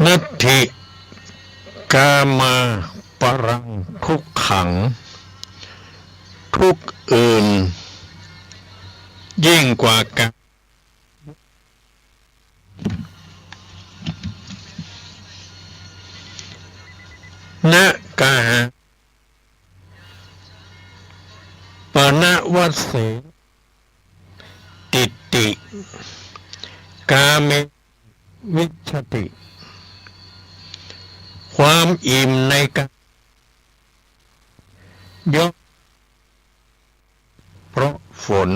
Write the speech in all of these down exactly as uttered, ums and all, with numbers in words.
นัตถิกามาปรังทุกขัง ทุกข์อื่นยิ่งกว่ากาม นะกาหะ ปะนะวัสเส ติตติ กาเม วิชชติ ความอิ่มในกาม ย่อม เพราะฝน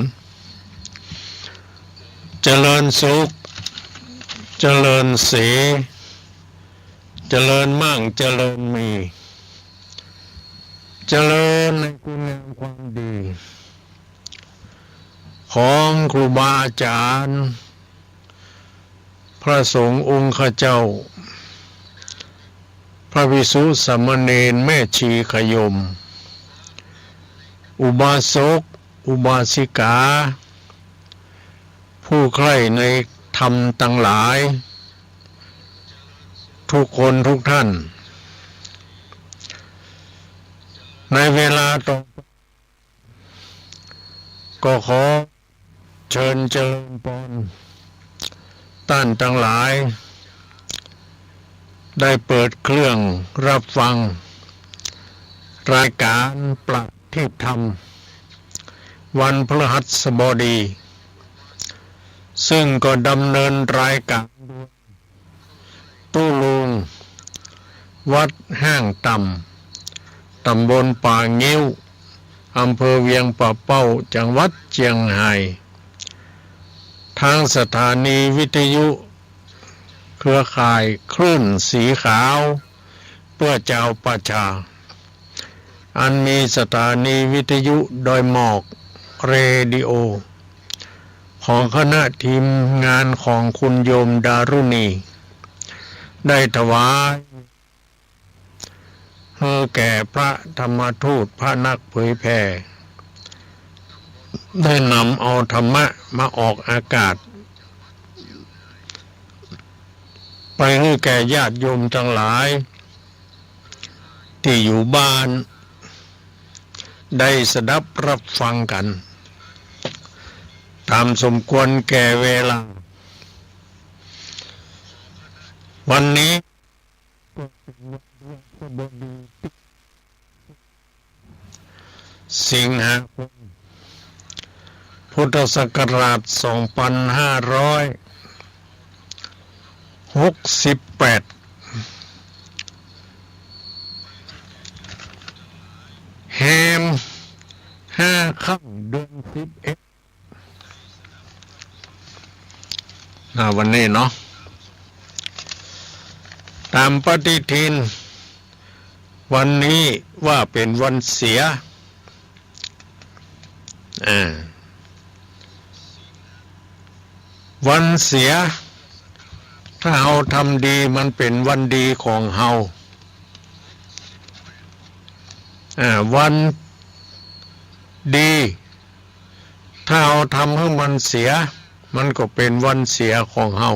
เจริญสุข เจริญเส เจริญมั่ง เจริญมี เจริญในคุณงามความดี ของครูบาอาจารย์ พระสงฆ์องค์ข้าเจ้า พระภิกษุสามเณร แม่ชีขยม อุบาสก อุบาสิกา ผู้ใคร่ในธรรมตังหลาย ทุกคนทุกท่าน ในเวลาต่อไป ก็ขอเชิญเจริญพร ต้านตังหลาย ได้เปิดเครื่องรับฟัง รายการปฏิบัติธรรม วันพฤหัสบดี ซึ่งก็ดำเนินรายการโดย ตุ๊ลุง วัดห้างต่ำ ตำบลป่างิ้ว อำเภอเวียงป่าเป้า จังหวัดเจียงฮาย ทางสถานีวิทยุเครือข่ายคลื่นสีขาว เพื่อจาวประชา อันมีสถานีวิทยุดอยหมอกเรดิโอ ของคณะทีมงานของคุณโยมดารุณี ได้ถวายหื้อแก่พระธรรมทูต พระนักเผยแผ่ ได้นำเอาธรรมะมาออกอากาศ ไปหื้อแก่ญาติโยมตังหลาย ตี้อยู่บ้าน ได้สดับรับฟังกั๋น ต๋ามสมควรแก่เวลา วันนี้ก็เป๋นวันพฤหัสบดี สิงหาคม พุทธศักราชสองปันห้าร้อยหกสิบแปด แฮมห้าค่ำ เดือนสิบเอ็ด อ่า วันนี้เนาะ ต๋ามปฏิทิน วันนี้ว่าเป๋นวันเสีย อ่า วันเสีย ถ้าเฮาทำดี มันเป๋นวันดีของเฮา อ่า วันดี ถ้าเฮาทำหื้อมันเสีย มันก็เป๋นวันเสียของเฮา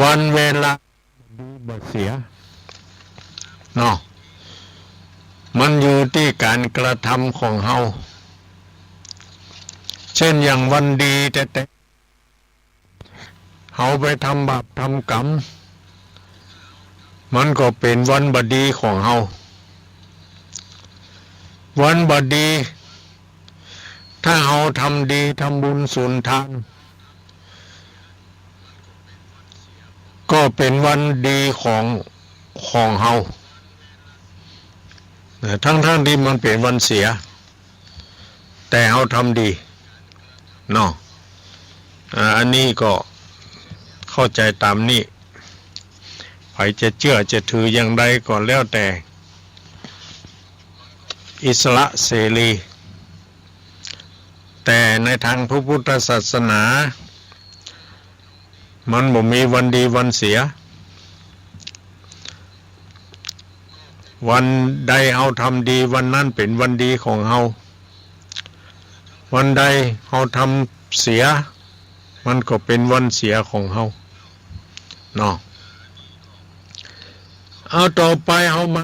วันเวลาดีบ่เสีย เนาะ มันอยู่ตี้ก๋านกระทำของเฮา เช่นอย่างวันดีแต๊ๆ เฮาไปทำบาปทำก๋รรม มันก็เป๋นวันบ่ดีของเฮา วันบ่ดี ถ้าเฮาทำดี ทำบุญสุนทาน ก็เป๋นวันดีของ ของเฮา นะ ทั้งๆ ตี้มันเป๋นวันเสีย แต่เฮาทำดี เนาะ อ่า อันนี้ก็เข้าใจ๋ต๋ามนี้ ใผจะเจื้อจะถืออย่างใดก็แล้วแต่ อิสระเสรี แต่ในตางพระพุทธศาสนา มันบ่มีวันดีวันเสีย วันใดเฮาทำดี วันนั้นเป๋นวันดีของเฮา วันใดเฮาทำเสีย มันก็เป๋นวันเสียของเฮา เนาะ เอาต่อไปเฮามา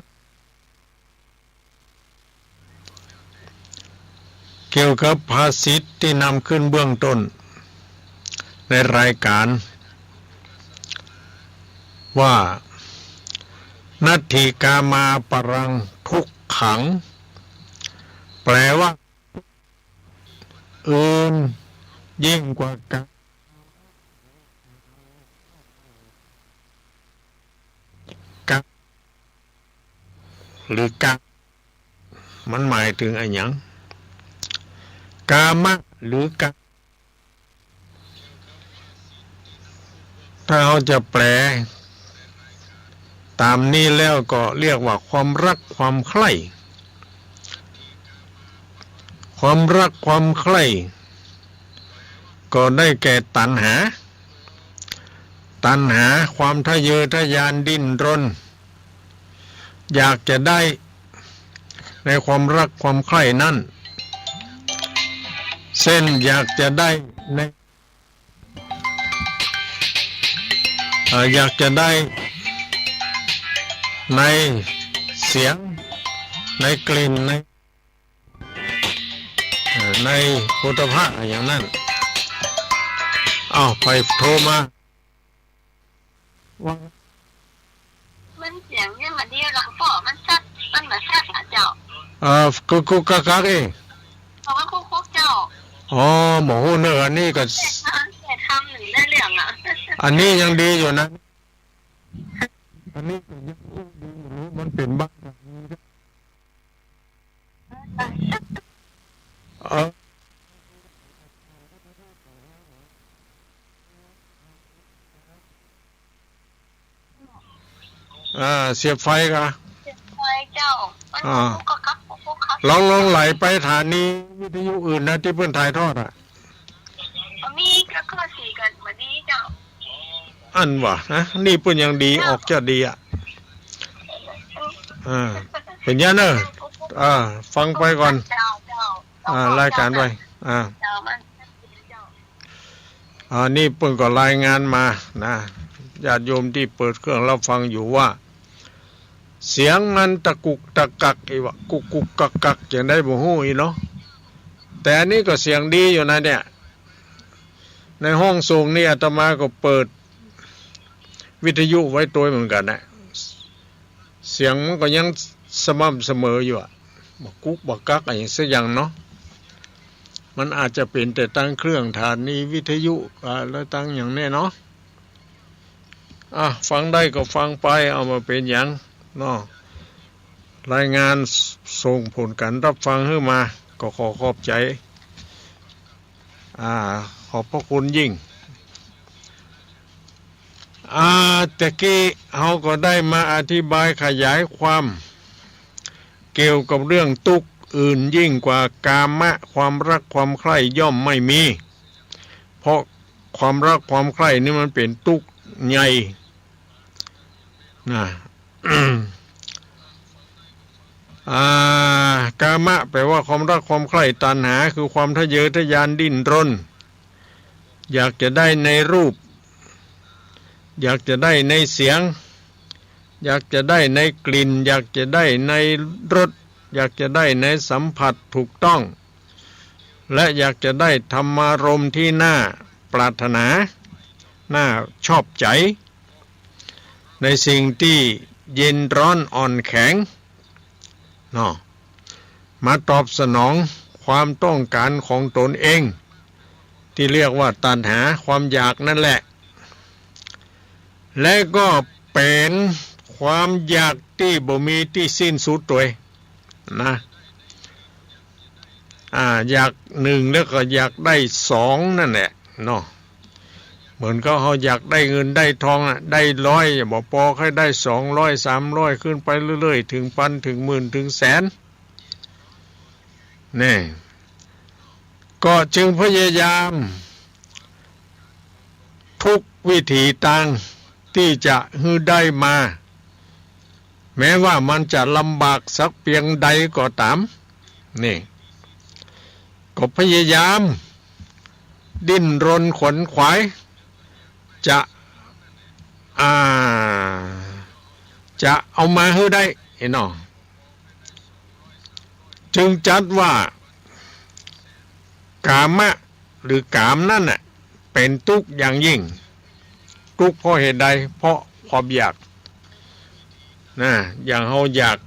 เกี่ยวกับภาษิตตี้นำขึ้นเบื้องต้นในรายการ ว่า นัตถิกามาปรังทุกขัง แปลว่า อื่นยิ่งกว่ากา กา หรือกา มันหมายเถิงอะหยัง กามะหรือกา ถ้าเฮาจะแปลต๋ามนี้แล้วก็เรียกว่าความรักความใคร่ ความรักความใคร่ ก็ได้แก่ตัณหา ตัณหาความทะเยอทะยานดิ้นรน อยากจะได้ในความรักความใคร่นั้น เช่นอยากจะได้ใน เอ่อ อยากจะได้ในเสียง ในกลิ่น ใน เอ่อ ในโผฏฐัพพะอย่างนั้น อ้าว ใผโทรมา ว่า มันเสียงเนี่ยมันดีหลังเปาะมันชัด มันบ่ชัดอะเจ้า เอ่อ กุกกุกกักกักเอง อ๋อ มันกุกกุกเจ้า อ๋อ บ่ฮู้เนอะ อันนี้ก็ แต่คำหนึ่งได้เรื่องอะ อันนี้ยังดีอยู่นะ อันนี้ก็ยังดีอยู่ มันเป๋นบ้าง เออ อ่า เสียบไฟก่ะ เสียบไฟเจ้า มัน อ่า กุกกักกุกกัก ลอง ลองไหลไปสถานีวิทยุอื่นนะ ตี้เปิ้นถ่ายทอดอะ มีก็ ก็สีกันบ่ดีเจ้า อั้นหว่า ฮะ นี่เปิ้นยังดี ออกจะดีอะ อ่า เป๋นยังเนอะ อ่า ฟังไปก่อน เจ้า เจ้า อ่า รายการไป อ่า เจ้า มัน อ่า นี่เปิ้นก็รายงานมานะ ญาติโยมตี้เปิดเครื่องรับฟังอยู่ว่า เสียงมันตะกุกตะกักอีหว่า กุกกุกกักกัก จั่งใดบ่ฮู้อีเนาะ แต่อันนี้ก็เสียงดีอยู่นะเนี่ย ในห้องส่งนี่อาตมาก็เปิดวิทยุไว้ตวยเหมือนกั๋นนะ เสียงมันก็ยังสม่ำเสมออยู่อะ บ่กุกบ่กักอะหยังสักอย่างเนาะ มันอาจจะเป๋นแต่ตังเครื่องสถานีวิทยุ อ่า แล้วตังอย่างแน่เนาะ อ่ะ ฟังได้ก็ฟังไป เอา บ่เป๋นหยังเนาะ รายงานส่งผลการรับฟังหื้อมา ก็ขอขอบใจ๋ อ่า ขอบพระคุณยิ่ง อ่า ตะกี้เฮาก็ได้มาอธิบายขยายความ เกี่ยวกับเรื่องตุ๊กข์อื่นยิ่งกว่ากามะ ความรักความใคร่ย่อมไม่มี เพราะความรักความใคร่นี่มันเป๋นตุ๊กข์ใหญ่นะ อ่า กามะแปลว่าความรักความใคร่ ตัณหาคือความทะเยอทะยานดิ้นรน อยากจะได้ในรูป อยากจะได้ในเสียง อยากจะได้ในกลิ่น อยากจะได้ในรส อยากจะได้ในสัมผัสถูกต้อง และอยากจะได้ธรรมารมณ์ที่น่าปรารถนา น่าชอบใจ๋ ในสิ่งตี้เย็นร้อนอ่อนแข็ง เนาะ มาตอบสนองความต้องการของตนเอง ตี้เรียกว่าตัณหา ความอยากนั่นแหละ และก็เป๋นความอยากตี้บ่มีตี้สิ้นสุดตวยนะ อ่า อยากหนึ่งแล้วก็อยากได้สองนั่นแหละเนาะ เหมือนกับเฮาอยากได้เงินได้ทองอะ ได้ร้อย บ่ปอ ใค่ได้สองร้อย สามร้อย ขึ้นไปเรื่อยๆ เถิงปัน เถิงหมื่น เถิงแสน นี่ ก็จึงพยายามทุกวิถีตางตี้จะหื้อได้มา แม้ว่ามันจะลำบากสักเปียงใดก็ต๋าม นี่ ก็พยายามดิ้นรนขวนขวาย จะ อ่า จะเอามาหื้อได้ เนาะ จึงจัดว่า กามะ หรือกามนั้นน่ะ เป๋นตุ๊กข์อย่างยิ่ง ตุ๊กข์เพราะเหตุใด เพราะความอยาก นะ อย่างเฮาอยาก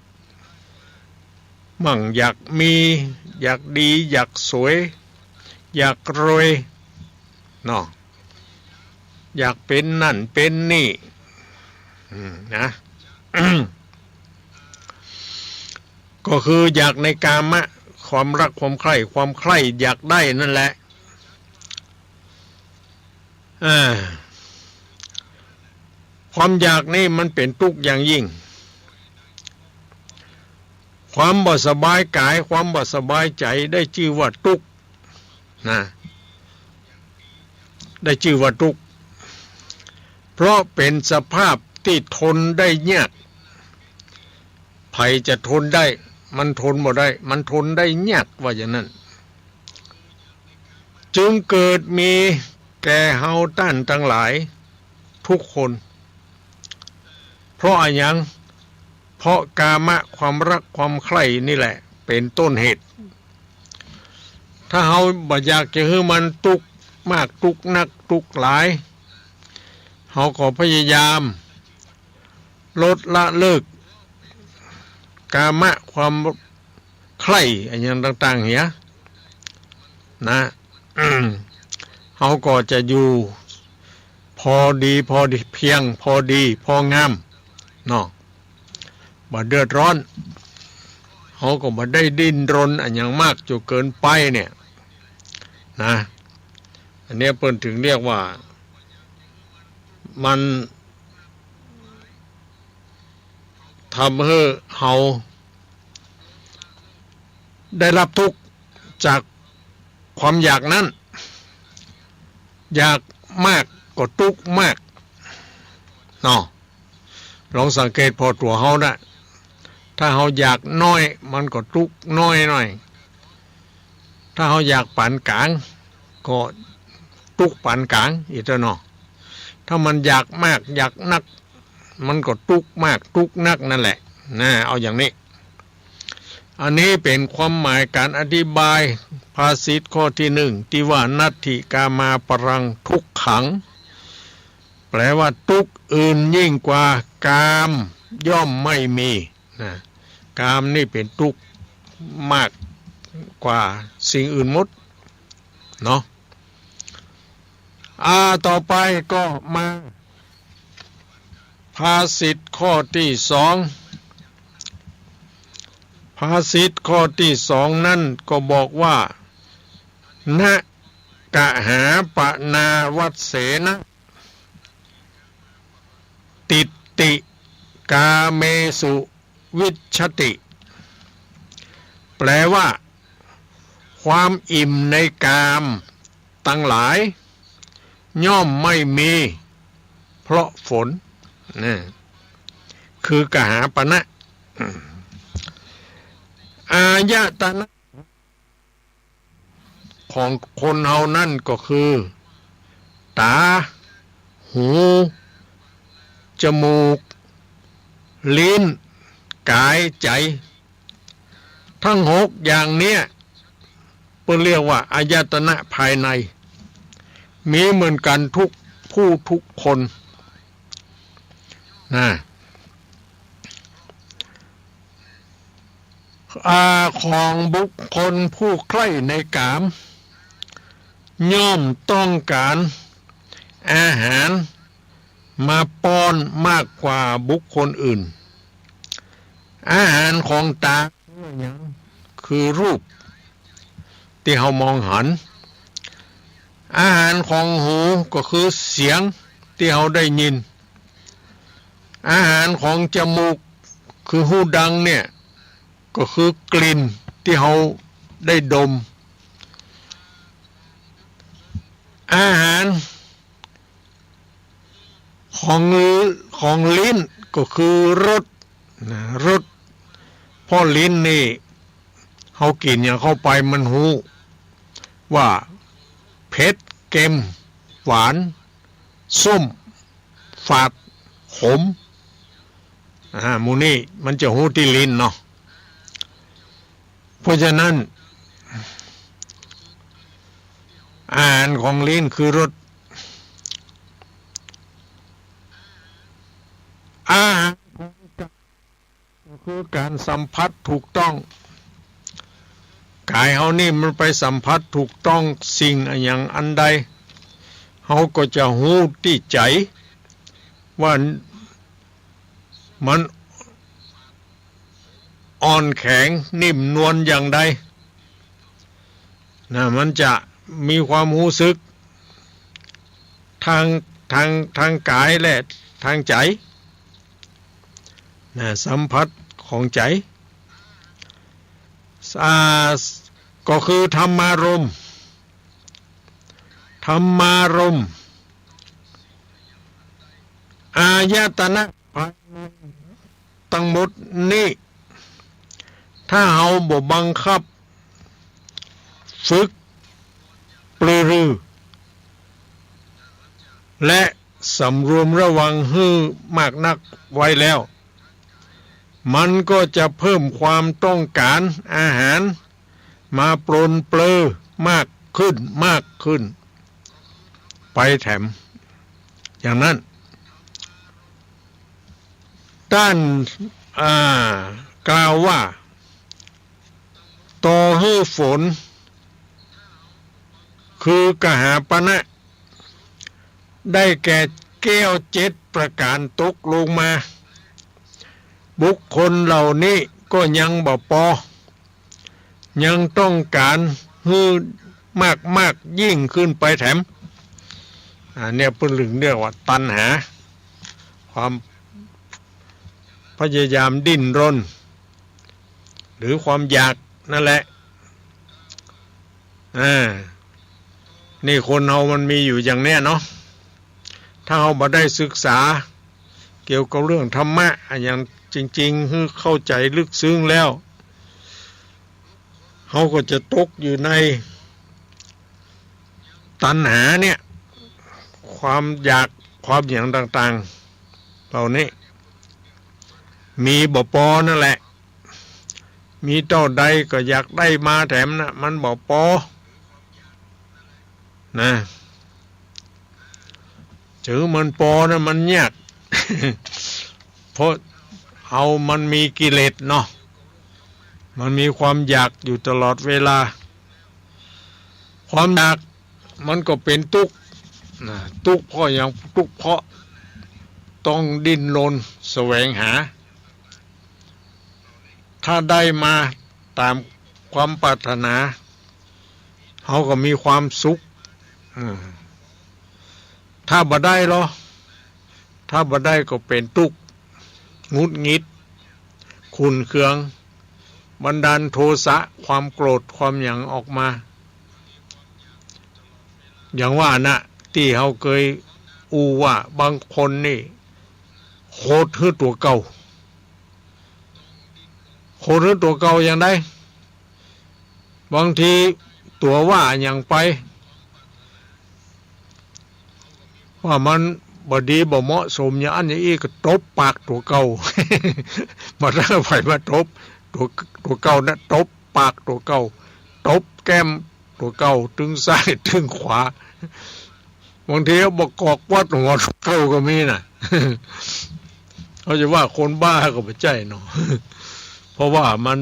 มั่ง อยากมี อยากดี อยากสวย อยากรวย เนาะ อยากเป๋นนั่นเป๋นนี่ อืม นะ ก็คืออยากในกามะ ความรัก ความใคร่ ความใคร่อยากได้นั่นแหละ อ่า ความอยากนี่มันเป๋นตุ๊กข์อย่างยิ่ง ความบ่สบายก๋าย ความบ่สบายใจ๋ ได้จื้อว่าตุ๊กข์ นะ ได้จื้อว่าตุ๊กข์ เพราะเป๋นสภาพตี้ทนได้ยาก ใผจะทนได้ มันทนบ่ได้ มันทนได้ยาก ว่าอย่างนั้น จึงเกิดมีแก่เฮาต้านตังหลายทุกคน เพราะอะหยัง เพราะกามะ ความรัก ความใคร่นี่แหละ เป๋นต้นเหตุ ถ้าเฮาบ่อยากจะหื้อมันตุ๊กข์มาก ตุ๊กข์นัก ตุ๊กข์หลาย เฮาก็พยายาม ลดละเลิก กามะ ความใคร่อะหยังต่างๆ เหีย นะ เฮาก็จะอยู่ พอดี พอดี เพียง พอดี พองาม เนาะ บ่เดือดร้อน เฮาก็บ่ได้ดิ้นรนอะหยังมากจ๋นเกินไปเนี่ย นะ อันเนี้ยเปิ้นถึงเรียกว่า มัน ทำหื้อเฮาได้รับตุ๊กข์จากความอยากนั้น อยากมากก็ตุ๊กข์มาก เนาะ ลองสังเกตผ่อตั๋วเฮานะ ถ้าเฮาอยากน้อย มันก็ตุ๊กข์น้อยหน่อย ถ้าเฮาอยากปานก๋าง ก็ตุ๊กข์ปานก๋าง อี้เต้าเนาะ ถ้ามันอยากมาก อยากนัก มันก็ตุ๊กข์มาก ตุ๊กข์นักนั่นแหละ นะ เอาอย่างนี้ อันนี้เป๋นความหมายก๋านอธิบายภาษิตข้อตี้นึ่ง ตี้ว่า นัตถิกามาปรังทุกขัง แปลว่า ตุ๊กข์อื่นยิ่งกว่ากามย่อมไม่มี นะ กามนี่เป๋นตุ๊กข์มากกว่าสิ่งอื่นหมด เนาะ อ่า ต่อไปก็มา ภาษิตข้อตี้สอง ภาษิตข้อตี้สองนั้นก็บอกว่า นะกหาปนาวัสเสนะ ติตติกาเมสุวิชชติ แปลว่า ความอิ่มในกามตังหลาย ย่อมไม่มีเพราะฝน นะ คือกหาปณะ อายตนะ ของคนเฮานั้นก็คือ ต๋า หู จมูก ลิ้น ก๋าย ใจ๋ ตังหกอย่างเนี้ย เปิ้นเรียกว่าอายตนะภายใน มีเหมือนกั๋นทุกผู้ทุกคน นะ อ่า ของบุคคลผู้ใคร่ในกาม ย่อมต้องก๋านอาหารมาป้อนมากกว่าบุคคลอื่น อาหารของต๋า คือรูปตี้เฮามองหัน อาหารของหูก็คือเสียงตี้เฮาได้ยิน อาหารของจมูกคือฮู้ดังเนี่ย ก็คือกลิ่นตี้เฮาได้ดม อาหารของ ของลิ้นก็คือรส นะ รส เพราะลิ้นนี่ เฮากิ๋นหยังเข้าไปมันฮู้ว่าเผ็ด เค็ม หวาน ส้ม ฝาด ขม อ่า หมู่นี้มันจะฮู้ตี้ลิ้นเนาะ เพราะฉะนั้น อาหารของลิ้นคือรส อาหารของกายก็คือก๋านสัมผัสถูกต้อง ก๋ายเฮานี่มันไปสัมผัสถูกต้องสิ่งอะหยังอันใด เฮาก็จะฮู้ตี้ใจ๋ว่ามันอ่อนแข็งนิ่มนวลอย่างใด นะ มันจะมีความฮู้สึก ทาง ทาง ทางก๋ายและทางใจ๋ นะ สัมผัสของใจ๋ อ่า ก็คือธรรมารมณ์ ธรรมารมณ์ อายตนะภายในตังหมดนี้ ถ้าเฮาบ่บังคับ ฝึก ปรือ และสำรวมระวังหื้อมากนักไว้แล้ว มันก็จะเพิ่มความต้องก๋านอาหารมาปรนเปรอมากขึ้น มากขึ้น ไปแถม อย่างนั้น ต้าน อ่า กล่าวว่า ต่อหื้อฝน คือกหาปณะ ได้แก่แก้วเจ็ดประก๋านตกลงมา บุคคลเหล่านี้ก็ยังบ่ปอ ยังต้องก๋านหื้อมากๆ ยิ่งขึ้นไปแถม อ่า เนี่ยเปิ้นเรียกว่าตัณหา ความพยายามดิ้นรน หรือความอยากนั่นแหละ อ่า นี่คนเฮามันมีอยู่อย่างเนี้ยเนาะ ถ้าเฮาบ่ได้ศึกษาเกี่ยวกับเรื่องธรรมะอะหยังจริงๆ หื้อเข้าใจ๋ลึกซึ้งแล้ว เฮาก็จะตกอยู่ในตัณหาเนี่ย ความอยาก ความหยังต่างๆ เหล่านี้ มีบ่ปอนั่นแหละ มีเต้าใดก็อยากได้มาแถมนะ มันบ่ปอ นะ จื้อมันปอนะ มันยาก เพราะเฮามันมีกิเลสเนาะ มันมีความอยากอยู่ตลอดเวลา ความอยากมันก็เป๋นตุ๊กข์นะ ตุ๊กข์เพราะหยัง ตุ๊กข์เพราะต้องดิ้นรนแสวงหา ถ้าได้มาต๋ามความปรารถนา เฮาก็มีความสุข อืม ถ้าบ่ได้ลอ ถ้าบ่ได้ก็เป๋นตุ๊กข์ หงุดหงิด ขุ่นเคือง บันดาลโทสะ ความโกรธ ความหยังออกมา อย่างว่านะ ตี้เฮาเกยอู้ว่าบางคนนี่ โขดหื้อตั๋วเก่า โขดหื้อตั๋วเก่าอย่างใด บางทีตั๋วว่าหยังไป ว่ามันบ่ดีบ่เหมาะสมอย่างอั้นอย่างอี้ ก็ตบปากตั๋วเก่า บ่าถ้าใผมาตบตั๋ว ตั๋วเก่านะ ตบปากตั๋วเก่า ตบแก้มตั๋วเก่า ตึงซ้ายตึงขวา บางทีบ่กอกวัดหัวตั๋วเก่าก็มีน่ะ เขาจะว่าคนบ้าก็บ่ใจ้เนาะ เพราะว่ามัน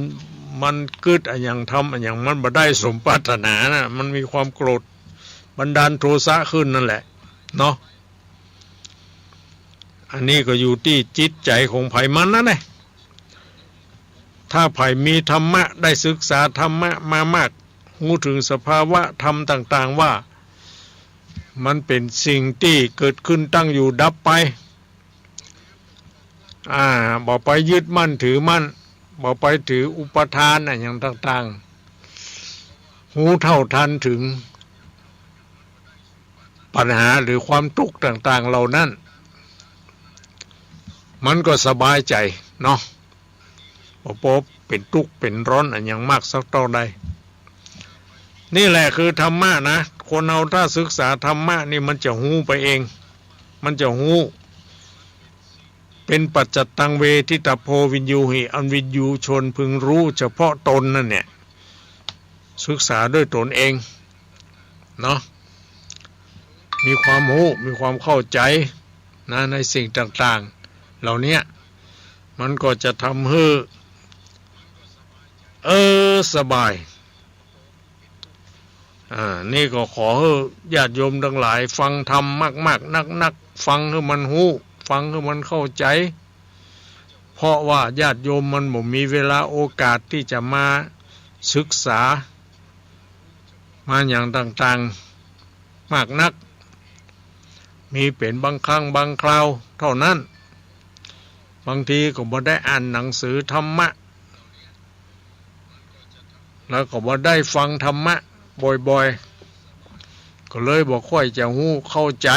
มันกึ๊ดอะหยังทำอะหยังมันบ่ได้สมปรารถนานะ มันมีความโกรธ บันดาลโทสะขึ้นนั่นแหละเนาะ อันนี้ก็อยู่ตี้จิตใจ๋ของใผมันนั่นแหละ ถ้าใผมีธรรมะ ได้ศึกษาธรรมะมามาก ฮู้เถิงสภาวะธรรมต่างๆ ว่ามันเป๋นสิ่งตี้เกิดขึ้นตั้งอยู่ดับไป อ่า บ่ไปยึดมั่นถือมั่น บ่ไปถืออุปาทานอะหยังต่างๆ ฮู้เท่าทันเถิงปัญหาหรือความตุ๊กข์ต่างๆ เหล่านั้น มันก็สบายใจ๋เนาะ บ่ปอเป๋นตุ๊กข์เป๋นร้อนอะหยังมากสักเต้าใด นี่แหละคือธรรมะนะ คนเฮาถ้าศึกษาธรรมะนี่มันจะฮู้ไปเอง มันจะฮู้ เป็นปัจจัตตังเวทิตาโพวิญญูหิ อันวิญญูชนพึงรู้เฉพาะตนนั่นเนี่ย ศึกษาด้วยตนเองเนาะ มีความฮู้ มีความเข้าใจ๋นะ ในสิ่งต่างๆ เหล่าเนี้ย มันก็จะทำหื้อ เออ สบาย อ่า นี่ก็ขอหื้อญาติโยมตังหลายฟังธรรมมากๆ นักๆ ฟังหื้อมันฮู้ ฟังหื้อมันเข้าใจ๋ เพราะว่าญาติโยมมันบ่มีเวลาโอกาสตี้จะมาศึกษา มาอย่างต่างๆ มากนัก มีเป๋นบางครั้งบางคราวเต้านั้น บางทีก็บ่ได้อ่านหนังสือธรรมะ แล้วก็บ่ได้ฟังธรรมะบ่อยๆ ก็เลยบ่ค่อยจะฮู้เข้าใจ๋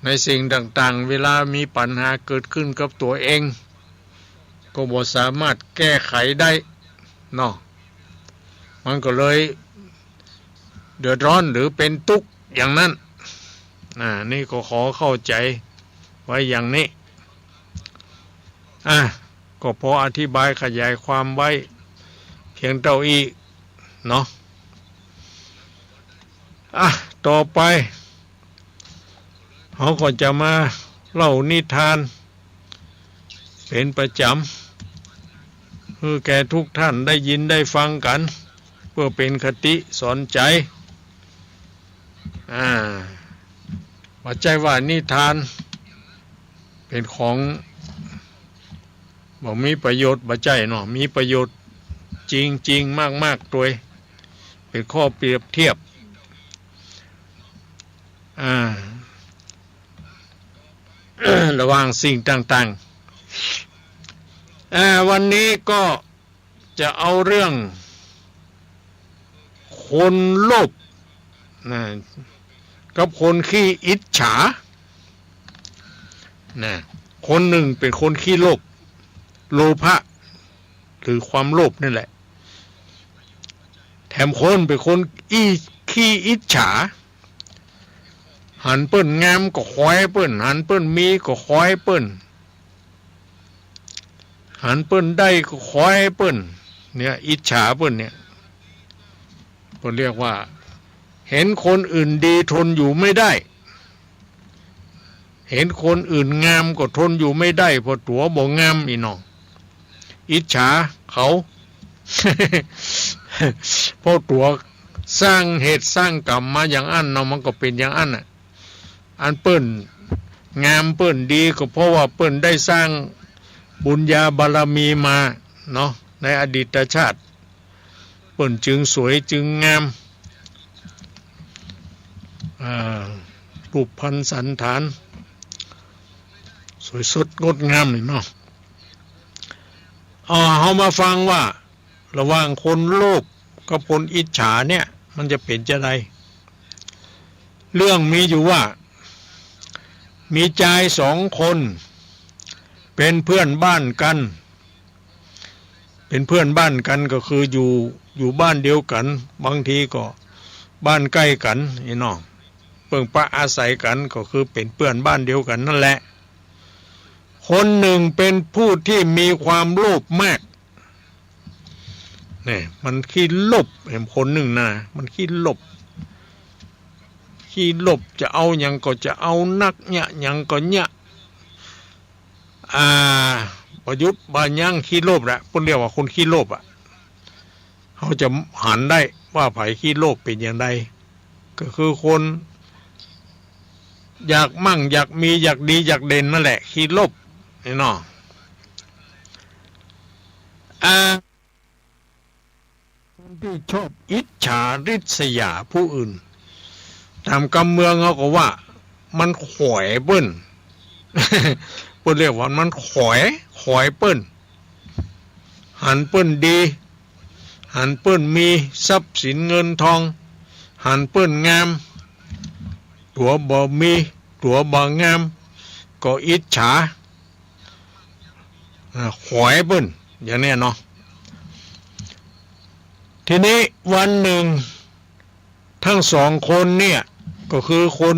ในสิ่งต่างๆ เวลามีปัญหาเกิดขึ้นกับตั๋วเอง ก็บ่สามารถแก้ไขได้เนาะ มันก็เลยเดือดร้อนหรือเป๋นตุ๊กข์อย่างนั้น อ่า นี่ก็ขอเข้าใจ๋ไว้อย่างนี้ อ่ะ ก็พออธิบายขยายความไว้เพียงเต้าอี้เนาะ อ่ะ ต่อไป เฮาก็จะมาเล่านิทานเป๋นประจ๋ำ หื้อแก่ทุกท่านได้ยินได้ฟังกั๋น เปื้อเป๋นคติสอนใจ๋ อ่า บ่ใจ้ว่านิทานเป๋นของบ่มีประโยชน์ บ่ใจ้เนาะ มีประโยชน์จริงๆ มากๆ ตวย เป๋นข้อเปรียบเทียบ อ่า ระหว่างสิ่งต่างๆ อ่า วันนี้ก็จะเอาเรื่องคนโลภนะ กับคนขี้อิจฉานะ คนนึ่งเป๋นคนขี้โลภ โลภะ หรือความโลภนี่แหละ แถมคนเป๋นคนอี้ ขี้อิจฉา หันเปิ้นงามก็ขอยเปิ้น หันเปิ้นมีก็ขอยเปิ้น หันเปิ้นได้ก็ขอยเปิ้น เนี่ย อิจฉาเปิ้นเนี่ย เปิ้นเรียกว่า เห็นคนอื่นดีทนอยู่ไม่ได้ เห็นคนอื่นงามก็ทนอยู่ไม่ได้ เพราะตั๋วบ่งามอี้เนาะ อิจฉาเขา เพราะตั๋วสร้างเหตุสร้างกรรมมาอย่างอั้นเนาะ มันก็เป๋นอย่างอั้นน่ะ อันเปิ้นงามเปิ้นดีก็เพราะว่าเปิ้นได้สร้างบุญญาบารมีมาเนาะ ในอดีตชาติ เปิ้นจึงสวยจึงงาม อ่า รูปพรรณสัณฐาน สวยสดงดงามนี่เนาะ อ่า เฮามาฟังว่า ระหว่างคนโลภกับคนอิจฉาเนี่ย มันจะเป๋นจาใด เรื่องมีอยู่ว่า มีจายสองคน เป๋นเพื่อนบ้านกั๋น เป๋นเพื่อนบ้านกั๋นก็คืออยู่ อยู่บ้านเดียวกั๋น บางทีก็บ้านใก้กั๋นอี้เนาะ เปิ้งปะอาศัยกั๋น ก็คือเป๋นเพื่อนบ้านเดียวกั๋นนั่นแหละ คนนึ่งเป๋นผู้ตี้มีความโลภมาก เนี่ย มันขี้โลภ เห็นคนนึ่งนะ มันขี้โลภ ขี้โลภ จะเอาหยังก็จะเอานัก เยียะหยังก็เยียะ อ่า บ่หยุดบ่ยั้ง ขี้โลภแหละ เปิ้นเรียกว่าคนขี้โลภอะ เฮาจะหันได้ว่าใผขี้โลภเป๋นอย่างใด ก็คือคนอยากมั่ง อยากมี อยากดี อยากเด่นนั่นแหละ ขี้โลภ นี่เนาะ อ่า คนตี้ชอบอิจฉาริษยาผู้อื่น ต๋ามกำเมืองเขาก็ว่า มันขอยเปิ้น เปิ้นเรียกว่ามันขอย ขอยเปิ้น หันเปิ้นดี หันเปิ้นมีทรัพย์สินเงินทอง หันเปิ้นงาม ตั๋วบ่มี ตั๋วบ่งาม ก็อิจฉา อ่า ขอยเปิ้น อย่างเนี้ยเนาะ ทีนี้วันนึ่ง ทั้งสองคนเนี่ย ก็คือคน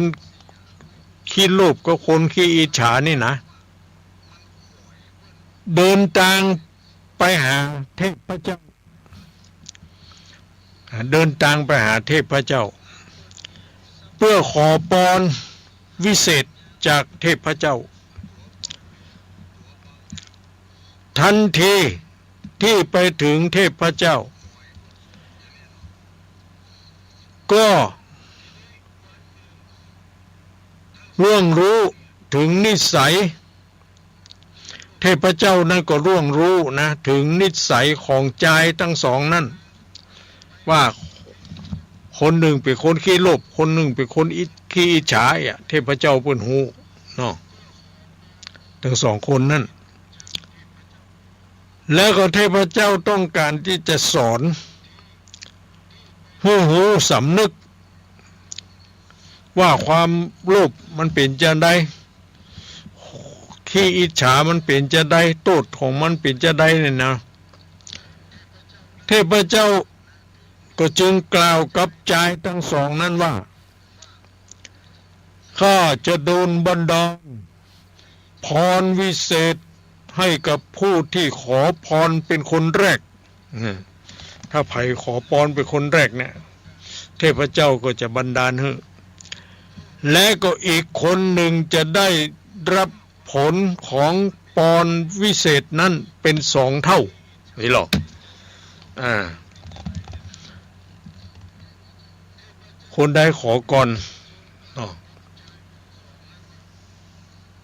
ขี้โลภกับคนขี้อิจฉานี่นะ เดินตางไปหาเทพเจ้า อ่า เดินตางไปหาเทพเจ้า เพื่อขอปอนวิเศษจากเทพเจ้า ทันทีที่ไปถึงเทพเจ้า ก็ล่วงรู้ถึงนิสัย เทพเจ้านั้นก็ล่วงรู้นะ ถึงนิสัยของจายตังสองนั้น ว่าคนนึ่งเป๋นคนขี้โลภ คนนึ่งเป๋นคนอิจ- ขี้อิจฉา อ่ะ เทพเจ้าเปิ้นฮู้เนาะ ตังสองคนนั้น แล้วก็เทพเจ้าต้องก๋านตี้จะสอนหื้อฮู้สำนึก ว่าความโลภมันเป๋นจาใด ขี้อิจฉามันเป๋นจาใด โต้ษของมันเป๋นจาใดเนี่ยนะ เทพเจ้าก็จึงกล่าวกับจายตังสองนั้นว่า ข้าจะโดนบันดาลพรวิเศษให้กับผู้ที่ขอปอนเป๋นคนแรก อืม ถ้าใผขอปอนเป๋นคนแรกเนี่ย เทพเจ้าก็จะบันดาลหื้อ และก็อีกคนนึ่งจะได้รับผลของปอนวิเศษนั้นเป๋นสองเต้า นี่หรอ อ่า คนใดขอก่อน เนาะ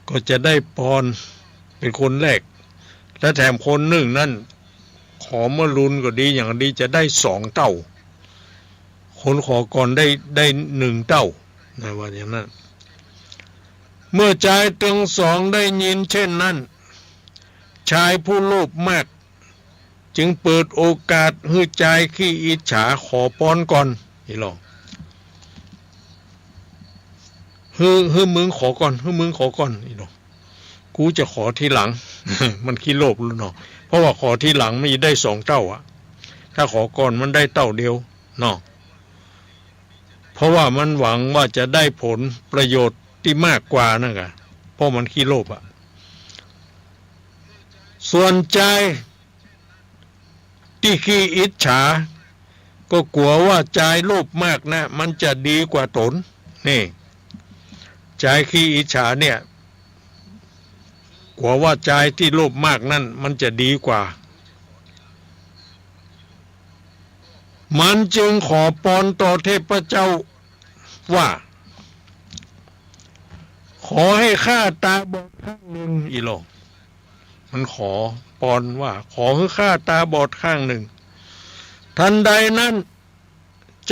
ก็จะได้ปอนเป๋นคนแรก และแถมคนนึ่งนั้น ขอเมื่อลุนก็ดี อย่างดีจะได้สองเต้า คนขอก่อนได้ ได้หนึ่งเต้า นะ ว่าอย่างนั้น เมื่อจายตังสองได้ยินเช่นนั้น จายผู้โลภมาก จึงเปิดโอกาสหื้อจายขี้อิจฉาขอปอนก่อน นี่หรอ หื้อ หื้อมึงขอก่อน หื้อมึงขอก่อน นี่หรอ กูจะขอทีหลัง มันขี้โลภแล้วเนาะ เพราะว่าขอทีหลังมันจะได้สองเต้าอะ ถ้าขอก่อนมันได้เต้าเดียวเนาะ เพราะว่ามันหวังว่าจะได้ผลประโยชน์ตี้มากกว่านั่นกะ เพราะมันขี้โลภอะ ส่วนจายตี้ขี้อิจฉา ก็กลัวว่าจายโลภมากนะ มันจะดีกว่าตน นี่ จายขี้อิจฉาเนี่ย กลัวว่าจายตี้โลภมากนั้นมันจะดีกว่า มันจึงขอปอนต่อเทพเจ้าว่า ขอให้ข้าตาบอดข้างนึ่ง อีหลอ มันขอปอนว่า ขอหื้อข้าตาบอดข้างนึ่ง ทันใดนั้น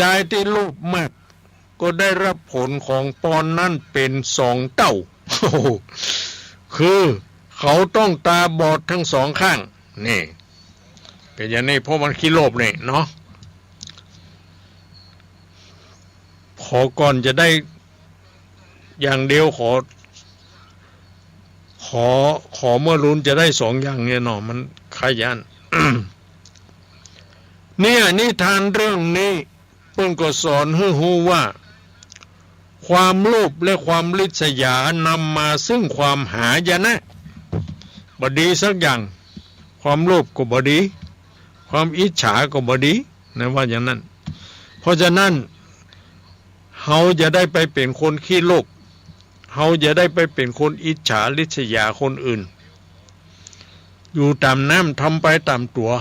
จายตี้โลภมาก ก็ได้รับผลของปอนนั้นเป๋นสองเต้า โอ้โห คือเขาต้องตาบอดทั้งสองข้าง นี่ เป๋นอย่างนี้ เพราะมันขี้โลภนี่เนาะ ขอก่อนจะได้อย่างเดียว ขอ ขอ ขอเมื่อลุนจะได้สองอย่างเนี่ยเนาะ มันขยัน เนี่ย นิทานเรื่องนี้ เปิ้นก็สอนหื้อฮู้ว่า ความโลภและความริษยานำมาซึ่งความหายนะ บ่ดีสักอย่าง ความโลภก็บ่ดี ความอิจฉาก็บ่ดี นะ ว่าอย่างนั้น เพราะฉะนั้น เฮาอย่าได้ไปเป๋นคนขี้โลภ เฮาอย่าได้ไปเป๋นคนอิจฉาริษยาคนอื่น อยู่ต๋ามน้ำ ทำไปต๋ามตั๋ว